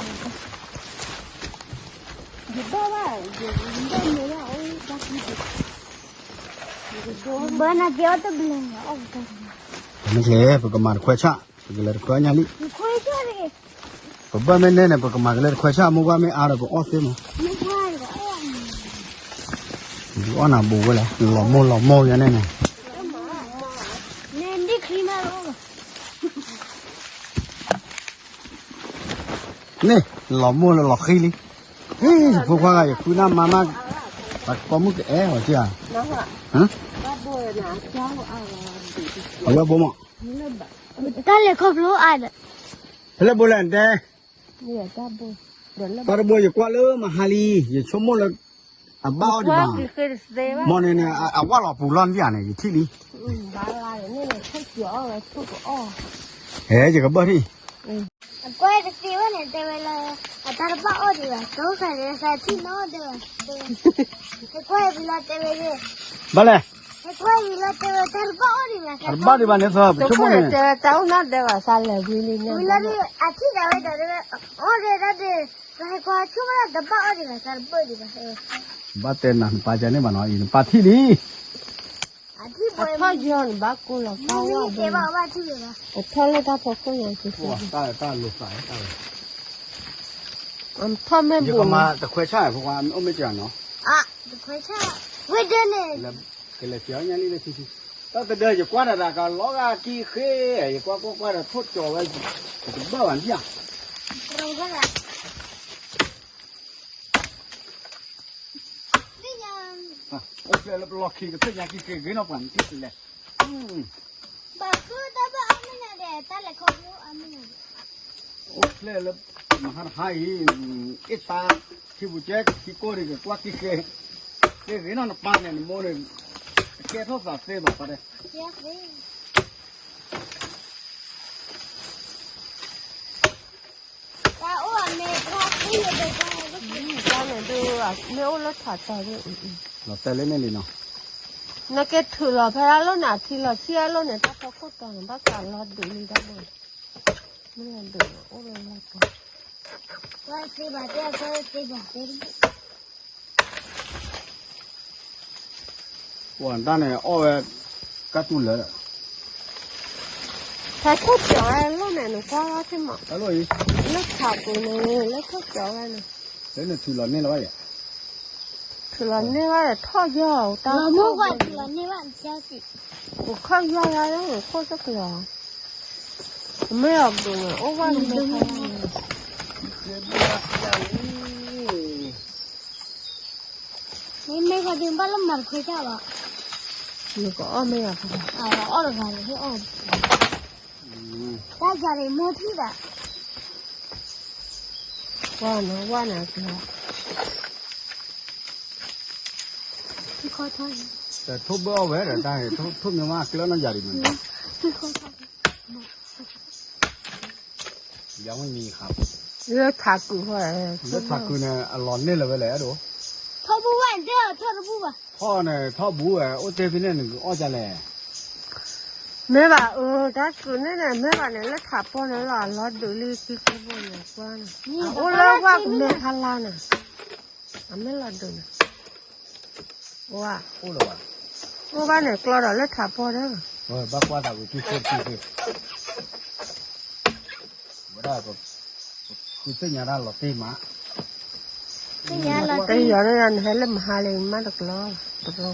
ယဘၣ်ဘၣ်, ယဘၣ်မ့ၢ်ဘၣ်အိၣ်ဘၣ်ခံ, ဘၣ်နၤကဲအီၣ်တဘျီ, မ့ၢ်ကဲ ပကမၤတခွဲဆၣ်, ပကလဲၤတခွဲအီၣ်ညါလံ, ပဘၣ်မ့ၢ်နဲၣ်န့ၣ် ပကမၤကလဲၤတခွဲဆၣ်, မိၢ်ပှၢ်မ့ၢ်အါဒီး ပအီၣ်သ့မး, ဒုးအီၣ်နၤဘိးဝဲလဲၣ်, လီၤမိၢ်လီၤမိၢ်ယါန့ၣ်န့ၣ် န့ၣ်, လီၤမိၢ်လၢလီၤဃံလံ, ဖိခွါဂၤ ယဃုနၢ်မါမး, တၢ်ကီမုၣ်ကအဲၣ်ဝဲက့ၤဧါ, အဝဲဘိမး, တၢ်လဲၤခီဖျိအါဒီး, ဖဲလဲၣ်ဘိလဲၣ်တဲ, တၢ်တဘိ ယကွၢ်လၢမဟါလံ, ယဆိကမိၣ်လၢ အဘၣ်အီၣ်ဒံးဘၣ်, မ့ၢ်န့ၣ်န့ၣ် အဝၣ်လီၤပူၤလီၢ်န့ၣ်ယၤန့ၣ် ယထံၣ်လံ, ဟဲ ယကဘၣ်ထံၣ်, အကွၢ်တသ့ဝဲန့ၣ် တဲဝဲလၢ အတၢ်တဘၣ်အီၣ်ဒံးဘၣ်, တအိၣ်ဃာ်လၢသးထံၣ်နီတဲဝဲ, ဟဲကွၢ်ဝံၤလီၤတဲဝဲ, ဘၣ်လဲၣ်, ဟဲကွၢ်ဝံၤလီၤတဲဝဲ တၢ်တဘၣ်အီၣ်ဒံးဘၣ်, တၢ်တဘၣ်ဒံးဘၣ်န့ၣ်သီ, ပဆိကမိၣ်န့ၣ် တဲဝဲတၢ်အိၣ်နီတဲဝဲ သးလဲၤဝံၤလံန့ၣ်, ဝံၤလီၤဒုး အထံၣ်ဒၣ်ဝဲဒီးတဲဝဲ, အီၣ်ဒၣ်တၢ်ဒုး ပဟဲကွၢ်ဆိကမိၣ်လၢတဘၣ်အီၣ်ဒံးဘၣ်, တၢ်တဘၣ်ဒံးဘၣ်, ဘၣ်တဲနၤနပၢ်ကန့ၣ်ဘၣ်နီၤ, အံၤနပၢ်ထံၣ်လံ, အထီၣ်ယီၤနဘၣ်ကိးလီၤပၢ်ဝဲ, အထီၣ်လၢတၢ်ဖီခိၣ်ယီၤက့ၤ, တၢ်လီၤသး, ထီၣ်မ့ၢ်ဘိးမး, တခွဲဆၣ်ဖိခွါ မ့ၢ်အိၣ်မ့ၢ်ကနီၤ, တခွဲဆၣ်, ဝဲဒၣ်န့ၣ် ကလဲၤကဲၤအီၣ်ညါလံလၢခံဆံ, တၢ်တဒၢယကွၢ်တၢ်တၢ်ကလီၤဂာ်ကံဃ့, ယကွၢ်ကွၢ်ကွၢ်ဒီးထိၣ်ကၠီၤဝဲ, ယတဘၣ်ဘၣ်နံၣ်ဧါ, အိၣ်ဖျဲၣ်လၢပလီၢ်ခံကသ့ၣ်ညါကံဃ့ဂ့ၤနီၢ်ပှၤနထံၣ်လဲၣ်, ဘၣ်ဃုတၢ်ဘၣ်အါမ့ၢ်ညါဒီး တၢ်လဲၤခီဖျိအါမ့ၢ်ညါဒီး အိၣ်ဖျဲၣ်လၢ မဟါတဟါအံၤ အ့ၣ်တၢ်ခံပူၤကဲခံကိၢ်ဒံးကကွၢ်ကံဃ့, ဃ့ဂ့ၤနီၢ်နပၢ်န့ၣ် နမိၢ်န့ၣ် ကဲထီၣ်သးသ့ဘၣ်ပှၤတဲ, တၢ်အိၣ်အမဲာ်တၢ်သ့န့ၣ်ဒီး တၢ်န့ၣ်ဒုး မ့ၢ်အိၣ်လၢထးတီၤဒုး, လီၤတဲာ်လၢန့ၣ်လံနီၤ, နကထုးလီၤဖဲအလိၣ်န့ၣ် အထံလီၤဆံအလိၣ်န့ၣ် တၢ်ဖီခိၣ်တီၤန့ၣ် ဘၣ်ဃးလီၤဒုးလံတၢ်ဘိန့ၣ်, မ့ၢ်လီၤဒုးအိၣ်လၢလီၤတီၤ ပှၤတၢ်န့ၣ် အီၣ်ဝဲ ကၢ်တူၢ်လၢာ်, ဖဲခိၣ်ကၠီၤဝဲလီၢ်န့ၣ် နကွၢ်လီၤထံၣ်မး, လၢထးပူၤန့ၣ် လၢခိၣ်ကၠီၤဝဲန့ၣ်, လၢနထုးလီၤန့ၢ်လီၤဘၣ်ယဲ, ထုးလီၤန့ၢ်ဘၣ်ဒီးထီၣ်ယီၤတၢ်, ပခီၣ်ယီၤယါလၢခိၣ်တကလီၤ, မ့ၢ်အီၤဘျုးန့ၣ် အိၣ်ဝဲန့ၣ် မ့ၢ်မ့ၢ်ဂၤဒုးဘၣ်လၢမၤတခွဲးတၢ်ဘၣ်, နကအီၣ်မ့ၢ်ဂၤဖဲ, အီၣ်တဂၤန့ၣ်ဟ့ၣ်အီၣ်, တၢ်ယၤန့ၣ်မိၢ်ထံၣ်ဘၣ်, ဝါနၤဝါနၤကလီၤ, ထံခီထီၣ်, တထိၣ်ဘၢအီၣ်ဝဲဒီးတၢ်န့ၣ် ထိၣ်မ့ၢ်မးကျၢၢ်နီၢ်ယၤဒံးမး, ထံခီထီၣ် လၢထးကုာ်, လၢထးကုာ်န့ၣ် အလီၤန့ၢ်လၢၤဝဲလဲၣ်အဲၣ်ဒိး, ထီၣ်ဘူၣ်ဝဲဒၣ်ထီၣ်တဘူၣ်ဘၣ်, ထီၣ်န့ၣ်ထီၣ်ဘူၣ်ဝဲ အိၣ်တ့ၢ်ဖဲန့ၣ်နကအီၣ်ဒ်လဲၣ်, မ့ၢ်ဘၣ်အၢ တၢ်ကုာ်န့ၣ်န့ၣ် မ့ၢ်ဘၣ်န့ၣ် လၢထးပီၢ်န့ၣ်လီၤ အလီၤဒုးလံခံကဘိန့ၣ်ကွၢ်န့ၣ်, အိၣ်လၢဝဲကမဲာ်ဖးလါန့ၣ်, အမ့ၢ်လီၤဒုးန့ၣ် အိၣ်ဘၣ်န့ၣ် ကျီဒီးလၢထးပီၢ်ဒီး, ဘၣ်ကွၢ်သးဝံၤ ကံၢ်ခိၣ်ကံၢ်ခိၣ်, ဝဲဒၣ် ဃုသ့ၣ်ညါတၢ်လီၤတ့ၢ်မး, တယီၤန့ၣ် နဟဲလၢမဟါလံ မ့ၢ်တကျီ, တကျီဝဲ,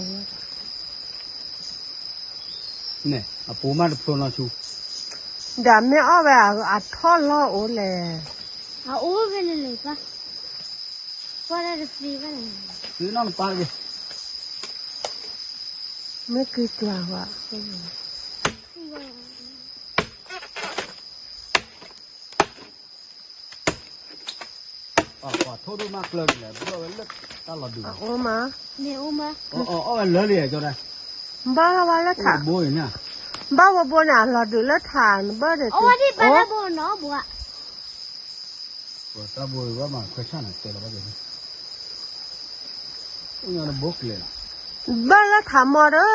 န့ၣ် အပူၤမးတဖျိနီၢ်ဆူ, ဒီးမ့ၢ်အီၣ်ဝဲအထီၣ်လီၢ်အိၣ်လဲၣ်, အအိၣ်ဝဲန့ၣ်လဲၣ်, ကွၢ်တၢ်တသ့ဘၣ်န့ၣ်, သ့နီၢ်နပၢ်တဂ့ၤ, မ့ၢ်က့ၤကျါဝဲ ပှၤထိၣ်ဒိၣ်မးကျၢၤန့ၣ်လဲၣ် ဘၣ်ဝဲလၢတၢ်လီၤဒုး, အအိၣ်မး, အီၣ်ဝဲလၢလံကၠီဒၣ်, ဘၣ်ဝဲလၢထး, ဘၣ်ဝဲဘိန့ၣ် အလီၤဒုးလၢထးန့ၣ် ဘၣ်ဒီး, အဝဲဒ်ဘၣ်တၢ်ဘိနီၤဘိ, ပှၤတၢ်ဘိဘၣ်မၤခွဲးဆၣ်န့ၣ် တဲလီၤဘၣ်က့ၤ, အိၣ်ညီတဘိကျဲၤလီၤ, ဘၣ်လၢထးမီဒီး,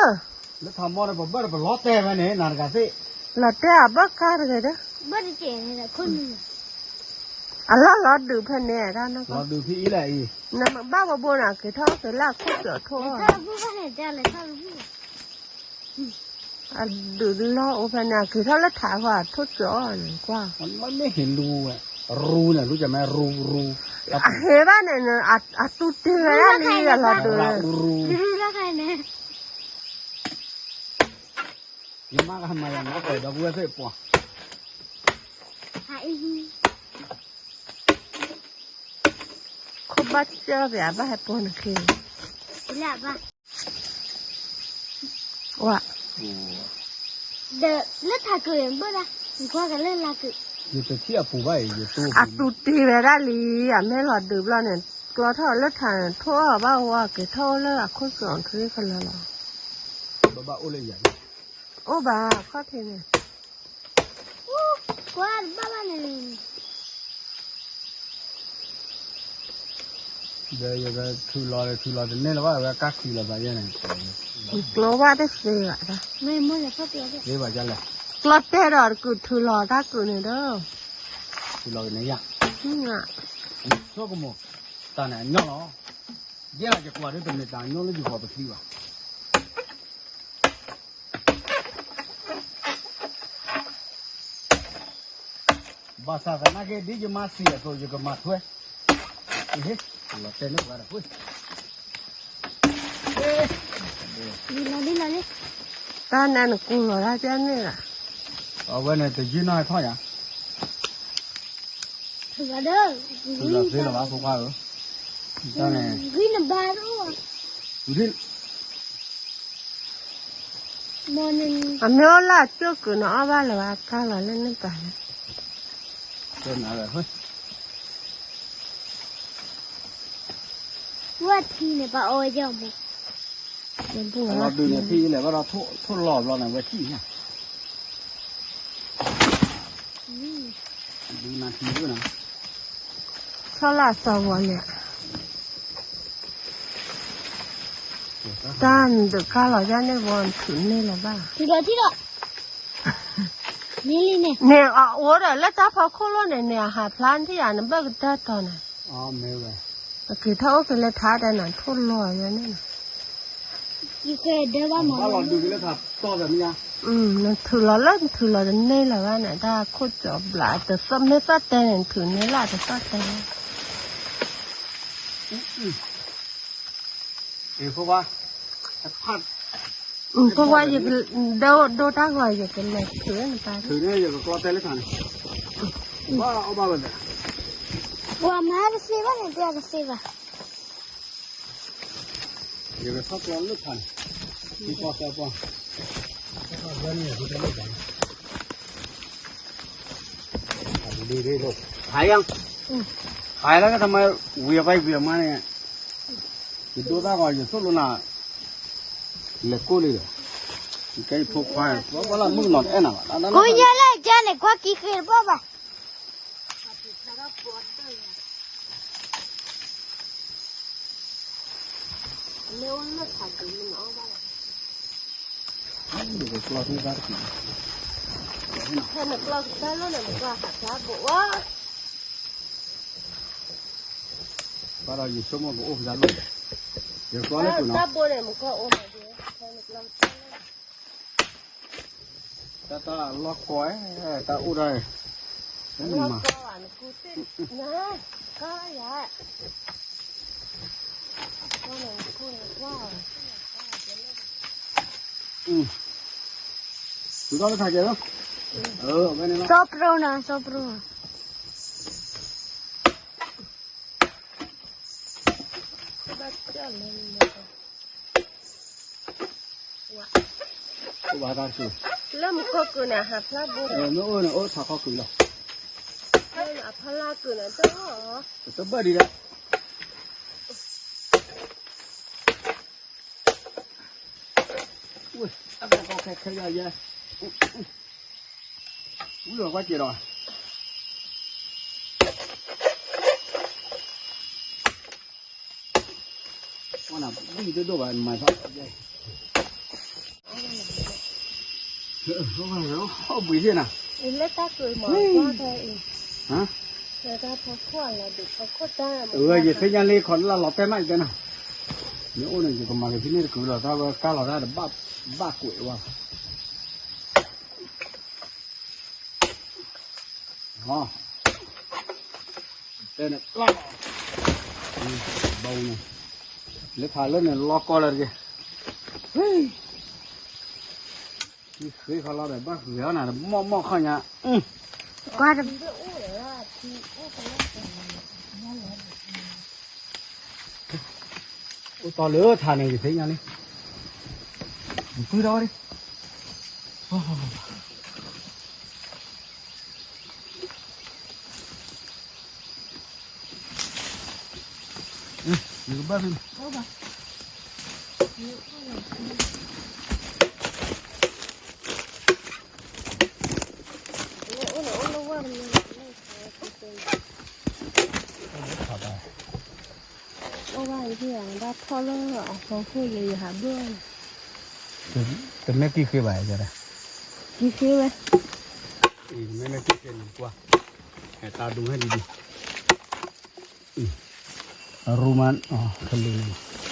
လၢထးမီဒီး ပဘၣ်ဒီးပလီၤတဲာ်ဝဲန့ၣ် နၤတဂၤသ့ၣ်, လီၤတဲာ်အဘၣ်ကါတဂ့ၤဒီး, ဘၣ်တတဲာ်န့ၣ်ဒီးခိၣ်နူာ် အလီၢ်လီၤဒုးဖဲန့ၣ်တၢ်နီၢ်ကီၢ်, လီၤဒုးဖဲအံၤလဲၣ်အံၤ, နဘၣ်ဝဲဘိနၤ က့ၤထီၣ်က့ၤလၢအခိၣ်စူၤထိၣ်အီၣ်, အဒုးလီၢ်အိၣ်ဖဲန့ၣ် အက့ၤထီၣ်လၢထးဃီအထိၣ်စူၤအီၣ်န့ၣ်ကွၢ်, မ့ၢ်ဟ့ၣ်လူဝဲ, ရူန့ၣ် လူကမ့ၢ်ရူရူ, အဟ့ၣ်ဘၣ်န့ၣ် အတူၢ်တ့ၢ်ဝဲဒၣ်လံ အလီၤဒုး, ရူရူ, ယမါကမၤယၤန့ၣ် ဒီပုၢ်ဝဲၢ်သ့ၣ်ပှၤ, ခိၣ်ဘၣ်စၢၢ်ပၠးဘၣ်ဟဲပိာ်နခံ, ဝဲ, ဒီးလၢထးကုာ်ဘၣ်ဒၣ်, နကွၢ်ကလၢလါကုာ်, ယတထံၣ်အပူၤဘၣ်အံၤ, ယတိၢ်အပူၤတ့ၢ်ဝဲဒၣ်လံ, အမ့ၢ်လီၤဒုးဘျီန့ၣ်, ကျီထီၣ်လၢထးန့ၣ် ထိၣ်အီၣ်ဘၣ်ဝဲ က့ၤထီၣ်အိၣ်လၢအခိၣ်စူၤအီၣ်ခံကလၢာ်လီၤ, ဘၣ်ဘၣ်အိၣ်လၢယၤ, အိၣ်ဘၣ်ခီၣ်ထံးန့ၣ် ကွၢ်ဘၣ်ဘၣ်န့ၣ်, ဒီးယကထုးလီၤ ထုးလီၤတန့ၢ်လၢၤဘၣ် ဝဲကါခံလီၤသးယဲန့ၣ်, ကျိဘၣ်တသ့ဘၣ်, သ့ဘၣ်လဲၣ်, ကျီတဲဒီးတကုာ်ထုးလီၤတၢ်ကုာ်န့ၣ်ဒီး, ထုးလီၤကန့ၣ်ယၤ, ဆိကမိၣ်, တၢ်န့ၣ်အညီလီၤ, ယဲလၢယကွၢ်ဒ်တမ့ၢ်တၢ်ညီလၢယဂီၢ်ပသံဘၣ် ဘၣ်ဆၣ်သနာ်က့ ဒ်ယမါစံးအသိး ယကမၤထွဲ, လီၤတဲာ်န့ၢ်ပှၤဒီး, တၢ်နါနကူလီၤတၢ်ကန့ၣ်လီၤ, အဝဲန့ၣ်တယုၢ်နီၢ်ထီၣ်ယၤ ထုးလီၤသ့လီၤဘၣ် ဖိခွါဧၢ, တၢ်န့ၣ်, အမ့ၢ်အိၣ်လၢအကၠိၣ်ကုာ်န့ၣ် အီၣ်ဘၣ်လၢၤဘၣ် ကါလီၤလၢန့ၣ်ပၤန့ၣ်, ဝဲထံန့ၣ် ပှၤအီၣ်ဝဲယီၢ်မး, လီၤဒုးန့ၣ် ထံၣ်လဲၣ်ဘၣ်ဒီး ထိၣ်လီၤဘျီန့ၣ် ဝဲထံၣ်ညါ ဒုးနၤထံၣ်န့ၣ်, ဆီလၢအသီဝီၤန့ၣ်, တၢ်နဒုးကါလီၤယၤန့ၣ် ဝီၤနထုးန့ၢ်လၢၤဘၣ်, ထုးလီၤထံၣ်ဒီး, န့ၣ်လံန့ၣ်, န့ၣ်အအိၣ်ဒီးလၢတၢ်ဖီခိၣ်လိၣ်န့ၣ် န့ၣ်အဟးဖျါထံၣ်ယၤ နဘၣ်ကတၢၢ်တီၤန့ၣ်, အက့ၤထီၣ်အိၣ်က့ၤလၢထးဒဲးန့ၣ် ထိၣ်လီၤယၤန့ၣ် နထုးလီၤလၢနထုးလီၤတန့ၢ်လၢၤဘၣ်န့ၣ် တၢ်ခိၣ်ကၠီဘျး တသီၣ်မ့ၢ်သီၣ်တဲန့ၣ် နထုးန့ၢ်လၢတသီၣ်တဲလီၤ, ဖိခွါ, ယကဒိတၢ်ဂီၤ ယကလဲၤထုးနတၢ်, ထုးန့ၣ် ယကကျီတဲလၢထးန့ၣ်, ဘၣ်အီၣ်ဘၣ်ဝဲ, ပှၤမၤတသ့ဘၣ်န့ၣ် ပှၤတသ့ဘၣ် ယကထီၣ်ကျီလၢဖးန့ၣ်, ထံပီၢ်သၢပီၢ်, ဟးယံၤ, ဟးလၢကထမ ဝံၤအပၢ်ဝံၤအမါန့ၣ်, ယဒိသၣ်ဂီၤ ယသိၣ်လိနၤ, လဲၤကိၢ်လံဒီး, ယကဲယဖိခွါ, ဘၣ်လၢမုၣ်ကနီၤတအဲၣ်နၤဘၣ်, ကိးညါလၢကန့ၣ် ကွၢ်ကံဃ့တဘၣ်ဘၣ် ဘၣ်ဒီးယဆိကမိၣ်ကအိၣ်ဖျါလီၤ, ယကျီလၢပူၤနီၤ, တၢ်တၢ်လီၢ်ကီ, တၢ်အိၣ်ဒၣ်, စီၤပရိနီၤ, စီၤပရိ, လၢမူကီၢ်ကုာ်န့ၣ် အဟးဖျါဘိ, မ့ၢ်အိၣ်န့ၣ် အိၣ်ထးခီကုာ်လီၤ, အဖီလာ်ကုာ်န့ၣ် တဘၣ်ဒံးလီၤ, အဘၣ်ကီခဲခဲယၤယဲ, ဝံၤလီၤကွၢ်က့ၤဒီး, ဘံၣ်တဒိၣ်ဘၣ် မၤထီၣ်, ဘှံးသ့ၣ်နၤ, လၢတၢ်ကုာ်မၤကွၢ်ဖဲအံၤ, ဟါ, တၢ်ဖီခိၣ်လီၤဒုး ဖီခိၣ်တၢ် အဝဲယသ့ၣ်ညါလံ ခီလၢလီၤတဲမးယတဲနၤ, မ့ၢ်အိၣ်န့ၣ် ယကမၤကဖံန့ၣ်တကုၤလီၤ တၢ်ဝဲကါလီၤတၢ်တဘၣ် ဘၣ်ကွဲးဝဲလီၤ. တဲန့ၣ် ဘီန့ၣ် လၢဖးလၢန့ၣ် လီၤကီလၢတက့ၢ်. ဃ့ခီလီၤဒီး ဘၣ်ဃ့အီၣ်နၤ မီၢ်မီၢ်ခီညါ, ကွၢ်တ အိၣ်တီလၢထးန့ၣ် ယသ့ၣ်ညါလံ, ယပုၢ်ထီၣ်ဝဲဒၣ်, ယကဘၣ်ဖဲန့ၣ်, အိၣ်ဘၣ်ယၤ ဘၣ်ထီၣ်လၢအဖီခိၣ်ယဲ ယဟးဘၣ်, တမ့ၢ်ကံၢ်ဃ့ဘၣ်ယၤ, ကံၢ်ဃ့ဝဲ, မ့မ့ၢ်ကံၢ်ဃ့န့ၣ်ကွၢ်, ဟဲတၢ်ဒိဟဲဒ်ဒ် အရူမး ကလံၤန့ၣ်,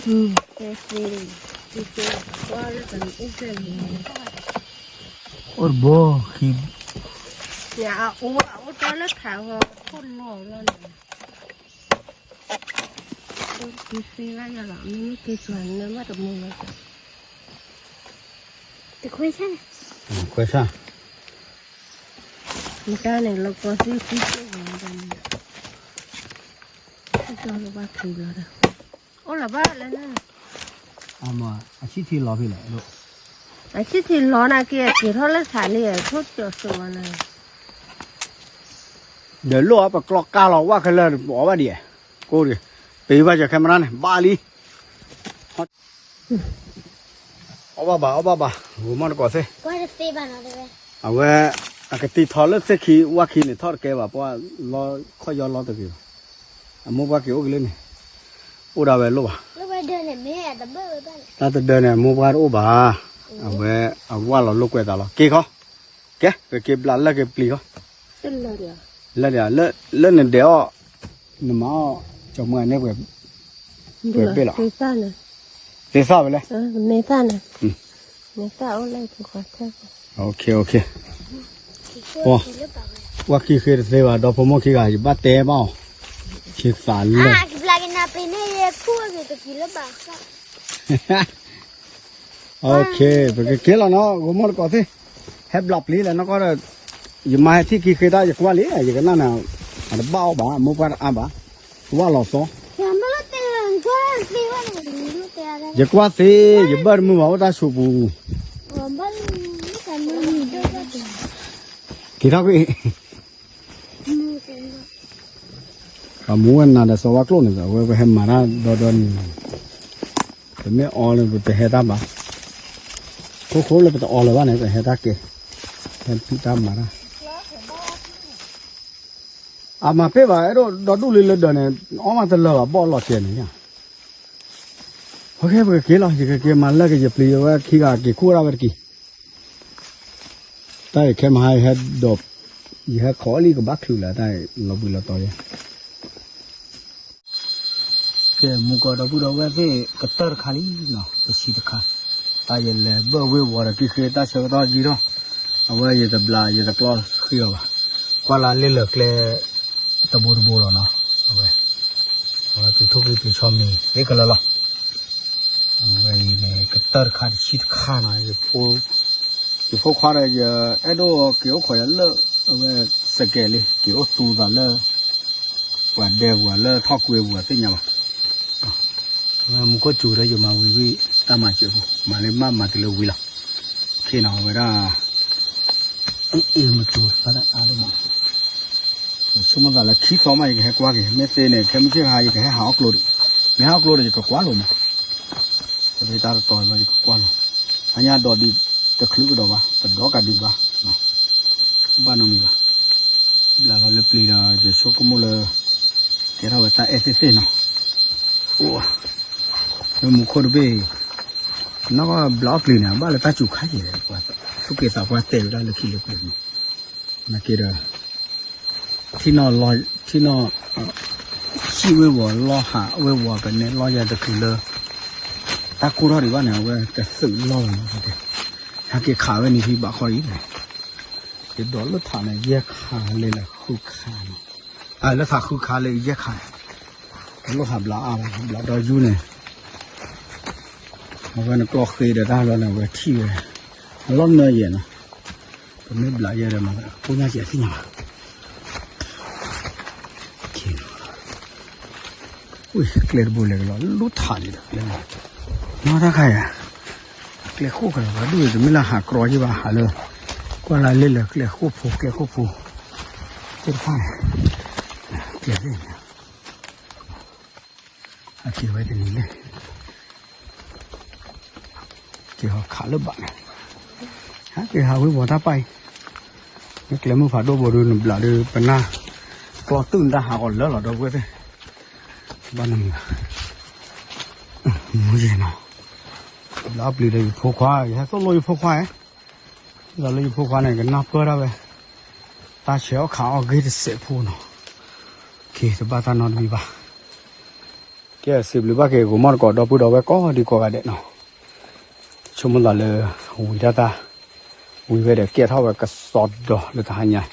အိၣ်တဘိခံ, အိၣ်တၢ်လၢခးဂီၤခိၣ်နီၤလီၤန့ၣ်, အိၣ်တဘိသ့ဝဲယၤလီၤ မ့မ့ၢ်က့ၤစွၤန့ၣ်မ့ၢ်တမူလီၤ, တခွဲဆၣ်န့ၣ်, ခွဲဆၣ် မတၤန့ၣ် လီၤကီသ့သ့က့ၢ်ဂီၤန့ၣ်, ကၠီလၢဘၣ်ဖံးဘျီဒီး, အိၣ်လီၤဘၣ်လၢန့ၣ်, အမ့ၢ်အဆံၣ်ထံလီၤဖဲလဲၣ်, အဆံၣ်ထံလီၤနၤက့ၤ က့ၤထီၣ်လၢထးလံ ထိၣ်ကၠီၤစိၤဝဲန့ၣ်, ဒီးလိၣ်အီၤပကျီကါလီၤ ဝၣ်ခဲလၢာ် ပအီၣ်ဘၣ်ဒံး, ကိးဒံး, ပ့ၤဘၣ်ယခဲမရၣ်န့ၣ် ဘၣ်လံ အီၣ်ဘၣ်ဘၣ် အီၣ်ဘၣ်ဘၣ် ဂိၤမီၢ်တကိးသ့ၣ်, အဝဲ အကတံၢ်ထီၣ်လၢသ့ၣ်ခံ ဝၣ်ခံန့ၣ် ထီၣ်တကဲဘၣ် ပှၤလီခီၣ်ယီလီတဂ့ၤဘၣ်, အမိၢ်ပှၢ်က့ၤအိၣ်က့ၤလၢန့ၣ်, အိၣ်ဒၣ်ဝဲလိၣ်ဘၣ်, တၢ်တဒၢန့ၣ် အမိၢ်ပှၢ်တအိၣ်ဘၣ်, အဝဲ အဝၣ်လီၤလိာ်ကွဲသးလီၤ က့ၤခီ, ကဲ ပက့ၤဘျးလၢက့ၤပျံၤခီ လၢ လၢနဒဲးအီၣ် နမၤအီၣ် ကၠီမွဲန့ၣ် ပှဲၤဘ့ၣ်လီၤ, သ့သၣ်ဝဲလဲၣ်, ဝၣ်ခံဃ့တသ့ဘၣ် ဒီဖိမိၢ်ခံဂၤ ယဘၣ်တဲဘၣ်အီၤ, ခံသးလၢ ပကက့ၤလီၤနီၤ ဂိၤမီၢ်တကိးသ့ၣ်, ဟဲဘျးပျံၤလဲၣ်နီၢ်ကီၢ်ဒီး, ယမၤဟဲထံၣ်ခံဃ့တၢ် ယကွၢ်လံ ယကနၣ်န့ၣ်, အတဘၣ်အီၣ်ဘၣ် အမိၢ်ပှၢ်တအါဘၣ်, ဝၣ်လီၤသီ, ယကွၢ်သ့ ယဘၣ်တမုာ်ဘၣ် အိၣ်တၢ်ဆိးပူၤ, က့ၤထီၣ်ကွံာ် ပှၤမူဝဲနၤဒီးစီၤဝါကျိၣ်န့ၣ် အဝဲပဟဲမၤတၢ်ဒီဒီန့ၣ်, ပမ့ၢ်အီလၢပတဟဲတၢ်ဘၣ်, ခိခိလၢပတအီလၢၤဘၣ်န့ၣ် ပဟဲတၢ်ကဲ, ဟဲဖံးတၢ်မၤတၢ်, အမၤပ့ၢ်ဘၣ် အဲၣ်ဒိးဒီဒူၣ်လံလၢဒၢးန့ၣ် အီၣ်မးတလၢာ်ဘၣ် ဘီၣ်လီၤကဲန့ၣ်, အဃိပကက့ၤလီၤ ယကက့ၤမၤလၢကယပျံၤဝဲခံဂၤက့ၤခိၣ်ဒၣ်ဝဲတက့ၢ် တၢ်အံၤခဲမဟါ ယဟဲဒီး ယဟဲခိးလံကဘၣ်ချုးလၢတၢ်အံၤ လီၤဘှံးလီၤတီၤယဲ, ကဲမူကီၢ်ဒီပုၢ်ဒီဝဲၢ်သ့ၣ် ကတၢၢ်တခါလံနီၤ တဆံတခါ, တၢ်ယလဲၤဘၢၣ်ဝ့ၢ်ဝီၤဒီးကံၢ်ဃ့တၢ်ဆၢကတီၢ်ယံာ်ထီၣ်, အဝဲယတဘျးယတကျီဃံအီၤဘၣ်, ကွၢ်လၢလ့လၢကျဲ တဘိတဘိလီၤနီၤ, အဝဲ အဝဲပျံၤထိၣ်ကံပျံၤဆီမံၤ သ့ကလၢာ်လီၤ အဝဲအံၤန့ၣ် ကတၢၢ်တခါတဆံတခါနီၤ, ယဖိ ယဖိခွါဒီး ယအဲၣ်ဒိးက့ၤအိၣ်ခိးယၤလၢ အဝဲစကဲးလံ က့ၤအိၣ်သူသးလၢ ပှၤဒဲပူၤလၢထီၣ်ကွ့ပူၤသ့ၣ်ညါဘၣ်, အဝဲမူခိၣ်စူၤဒီး ယမၤဝံၤဝံၤ တၢ်မၤစၢၤဖိ မၤလၢမၤမၤတုၤလၢဝံၤလီၤ, ခ့နီၤ အဝဲဒၣ် အ့ၣ် မ့ၢ်ကၠိဖးဒၣ်အါဒိၣ်မး, ယဆိကမိၣ်သးလၢခံသီမး ယကဟဲကွၢ်က့ၤ, မ့ၢ်သ့န့ၣ် ခဲမုၢ်ဆ့ၣ်ဟါ ယကဟဲဟးအီၣ်ကျိဒံး, မ့ၢ်ဟးအီၣ်ကျိဒီး ယကကွၢ်လိာ်မး, ပတၢ်တတီၤဘၣ် ယကကွၢ်လိာ်, အညါဒီးဒံးတချုးကဒီးဘၣ် တဒီကးဒံးဘၣ်, ဘၣ်နီတမံၤဘၣ်, ဘျးလီၤလၢပျံၤဒီး ယဆိကမိၣ်လၢ ကဲထီၣ်ဝဲတၢ်အဲၣ်သ့ၣ်သ့ၣ်နီၤ, အိၣ် လၢမူခိၣ်တဘ့ၣ် နီၢ်ကီၢ်ဘျးအီၣ်ပျံၤန့ၣ် ဘၣ်လၢတၢ်စူၤခါက့ၤ သူၣ်က့ၤသးပှၢ်တဲာ်ဝဲဒၣ်လၢခံလၢပျံၤန့ၣ်, နာ်က့ဒီး ထံၣ်နီၣ်, ထံၣ်နီၣ်, ဟံၣ်ဝ့ၢ်ဝီၤလီၢ်ဟးဝ့ၢ်ဝီၤ ပနဲလီၢ်ယဲတချုးလၢ တၢ်ကိၢ်ထီၣ်ဒံးဘၣ်န့ၣ် အဝဲကသုးလီၢ်ဝဲန့ၣ်, ဟဲက့ၤခးဝဲန့ၣ် ဟံၣ်ဘးခီအံၤန့ၣ်, ယဒိးလၢထးန့ၣ် ယဲၢ်ခါလၢလၢဃုခါန့ၣ်, အလၢထးဃုခါလၢယဲၢ်ခါန့ၣ်, လီၢ်ဟးဘျးအါဘျးဒီးယူန့ၣ် အဝဲန့ၣ်ကျီဃ့ဒီးတၢ်လီၤန့ၣ် အဝဲထံၣ်ဝဲ အလီၢ်နၢယဲၢ်နီၤ, ပမ့ၢ်ဘျးယဲၢ်ဒီးမၤကိညၢ်ကဲးသ့ၣ်ညါဘၣ်, ကျဲတဘိလဲၤကလီၤ လူထးန့ၣ်ဒီး ကျဲနီၤ, နီၢ်တၢ်ခါယၤ, ကျဲဃိၣ်ခါလီၤ ပှၤဒူၣ်တမ့ၢ်လၢဟးကြီယံၢ်ဘၣ် ဟးလၢ ကွၢ်လၢလ့ၣ်လၢကျဲဃိၣ်ဖိ ကျဲဃိၣ်ဖိ သ့ၣ်တဖၣ်န့ၣ်, ကျဲသ့ၣ်ညါ အက့ၤဝဲတနံၤလၢ က့ၤဟီခးလၢဘၣ်န့ၣ်, ဟဲက့ၤဟးဝ့ၢ်ဝီၤတၢ်ပာ်အံၤ, မ့ၢ်ကျဲမုၢ်ဖးဒိၣ်ဘိဒုး နဘျးဒုး ပနၢ်ကျီတုၢ်နတၢ်ဟးဂီၤလၢလီၤ ဒီပုၢ်ဝဲၢ်သ့ၣ်, ဘၣ်နမုာ်, မုာ်ယဲၢ်နီၤ, ဘျးအီၣ်ပျံၤဒီးယဖိခွါ ယဟဲသိၣ်လိယဖိခွါဧါ, ဒ်သိးလၢယဖိခွါန့ၣ် ကနၢ်ပၢၢ်ဒၣ်ဝဲ တၢ်ဆဲးအီၣ်ခးအီၣ်ဂ့ၢ်တစဲးဖိနီၤ, က့ၤတဘၣ်တၢ်နီတမံၤဘၣ် ကဲစံးဘျုးဘၣ်က့ၤ ကိးမီၢ်တကိး ဒီပုၢ်ဒီဝဲၢ်ကိးဒံကိးဂၤဒဲးနီၤ, ဆိကမိၣ်သးလၢ ဝံၤတၢ်တၢ်, ဝံၤဝဲဒီးကဲထီၣ်ဝဲကစီဒီလၢတဟါညါ,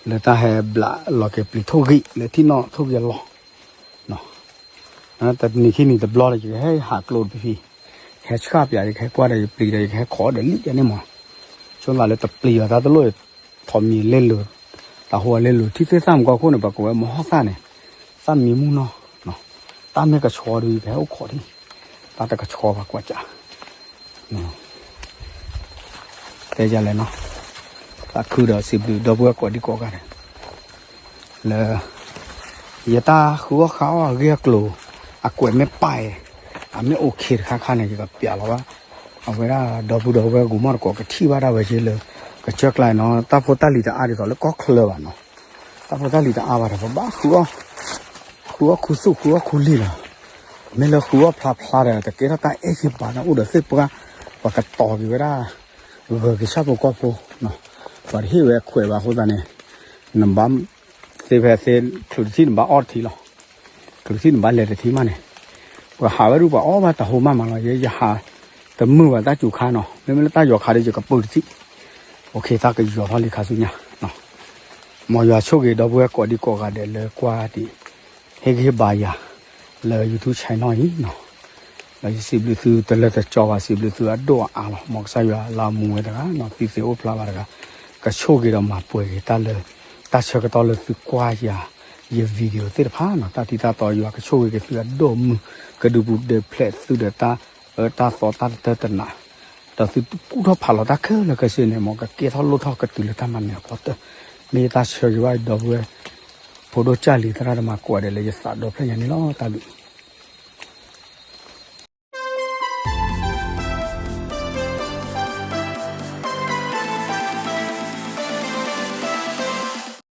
လၢတၢ်ဟဲဘျးလီၤက့ၤပျံၤထိၣ်ဂံၢ် လၢထံၣ်နီၣ်ထိၣ်ဂံၢ်အလီၢ်, တနံၤခံနံၤတဘျီဒီး ယကဟဲဟးကျိတဖံဖံ, ကဟဲဆှၣ်ပၠး ယကဟဲကွၢ်ဒီးယပျံၤဒီးယကဟဲခိးဒီးလံယဲန့ၣ်မး, ဆိကမိၣ်သးလၢတပျံၤဘၣ်တၢ်တလိၣ် ထိးမံၤလ့လိၤ, တၢ်ဟိဝဲလ့လိၤ ထံသ့ၣ်သၣ်မူကီၢ်ခိၣ်န့ၣ် ပှၤကိးဝဲမဟီၣ်သၣ်န့ၣ်, သၣ်မံမုၢ်နီၢ်, တၢ်မ့ၢ်ကဆှီဒုး ယကဟဲအိၣ်ခိးထံၣ်, တၢ်တကဆှီဘၣ်ကွၢ်ကၠး, တဲယလဲၣ်နီၤ, သးခုဒီးစံးဘျုးဒီပုၢ်ဝဲၢ်ကိးဒံကိးဂၤဒဲး လၢ ယတၢ်ဃုအီၣ်ဃုအီၣ်အဂ့ၢ်အကျိၤ အကွဲးမ့ၢ်ပာ်အံၤ, အမ့ၢ်အိၣ်ခ့တခါခါန့ၣ် ယကပျးလီၤဘၣ်, အဝဲဒၣ်ဒီပုၢ်ဒီဝဲၢ်ကိးမီၢ်တကိးကထံၣ်ဘၣ်ဒၣ်ဝဲက့လၢ ကစၢၢ်ကျါနီၤ တၢ်ဖိတၢ်လံၤတအါဒ်သိးလၢကီၢ်ချၢဘၣ်နီၤ, တၢ်ဖိတၢ်လံၤတအါဘၣ်ဒီး ပဘၣ်ဃုအီၣ် ဃုအီၣ်ခူသူၣ်ဃုအီၣ်ခူလံၤလီၤ, မ့ၢ်လၢဃုအီၣ်ဖျါဖျါဒီး တကဲထီၣ်တၢ်အဲၣ်က့ၤပာ်တၢ်အိၣ်ဒီးသ့ၣ်ပှၢ်, ပှၤကတီၤက့ၤဝဲဒၣ် ဂၢၤက့ၤဆၣ်ဖိကီၢ်ဖိ, ပှၤတဟ့ၣ်ဝဲခွဲးဘၣ်အဃိသတးန့ၣ်, နဘၣ် သ့ဖဲသ့ ချုးတထံၣ်နဘၣ်အီၣ်တထံၣ်လီၤ, ချုးတထံၣ်နဘၣ်လဲၤတထံၣ်မးန့ၣ်, ပှၤဟးဝဲဒၣ်ပှၤအီၣ်ဘၣ်တၢ်ဟိမးမးလီၤ, ယဲယဟး တမုာ်ဘၣ်တၢ်စူၤခါနီၤ, မ့မ့ၢ်လၢတၢ်ယီၤခါဒီးယကပၢၤတထံၣ်, အိၣ်ခ့သးကယီၤထီၣ်လံခါဆူညါ မ်ယွၤဆိၣ်ဂ့ၤဒီပုၢ်ဝဲၢ်ကိးဒံကိးဂၤဒဲးလၢကွၢ်ဒံး, ဟ့ၣ်ဂံၢ်ဟ့ၣ်ဘါယၤ လၢ YouTube channel အံၤနီၤ, ဒီးယစံးဘျုးသုတလၢတကီဘၣ် စံးဘျုးသုအဒိၣ်အအါလီၤ, မ်ကစၢ်ယွၤလၢအမူဝဲတဂၤနီၤ သုသ့အိၣ်ဖျါဘၣ်တဂၤ, ကဆိၣ်ဂ့ၤဒီးမၤပှဲၤက့ၤတၢ်လၢ တၢ်ဆၢကတီၢ်လၢသုကွၢ်ယၤ ယ video သ့ၣ်တဖၣ်နီၤ, တၢ်ထံတၢ်တီယွၤကဆိၣ်ဂ့ၤက့ၤသုအဒိၣ်အမုၢ်, ကဒုးပူၤဒုးဖျဲးသုဒီးတၢ်အၢတၢ်သီတၢ်တတၢတနး, ဒီးသုကူၣ်ထီၣ်ဖးလီၤတၢ်ခဲလၢာ်ခဲဆ့န့ၣ် မ်ကကဲထီၣ်လိၣ်ထီၣ်ကတုၤလၢတၢ်မၤနၢၤအဖီတၢၢ်, မ့ၢ်ယတၢ်ဆၢဂ့ၤဘၣ်ဒီပုၢ်ဝဲၢ် ဖိဒိၣ်ကၢ်လံၤသရၣ်သမါကိးဂၤဒဲးလၢယသးဒီဖျၢၣ်ညါန့ၣ်လီၤ, တၢ်ဘျုး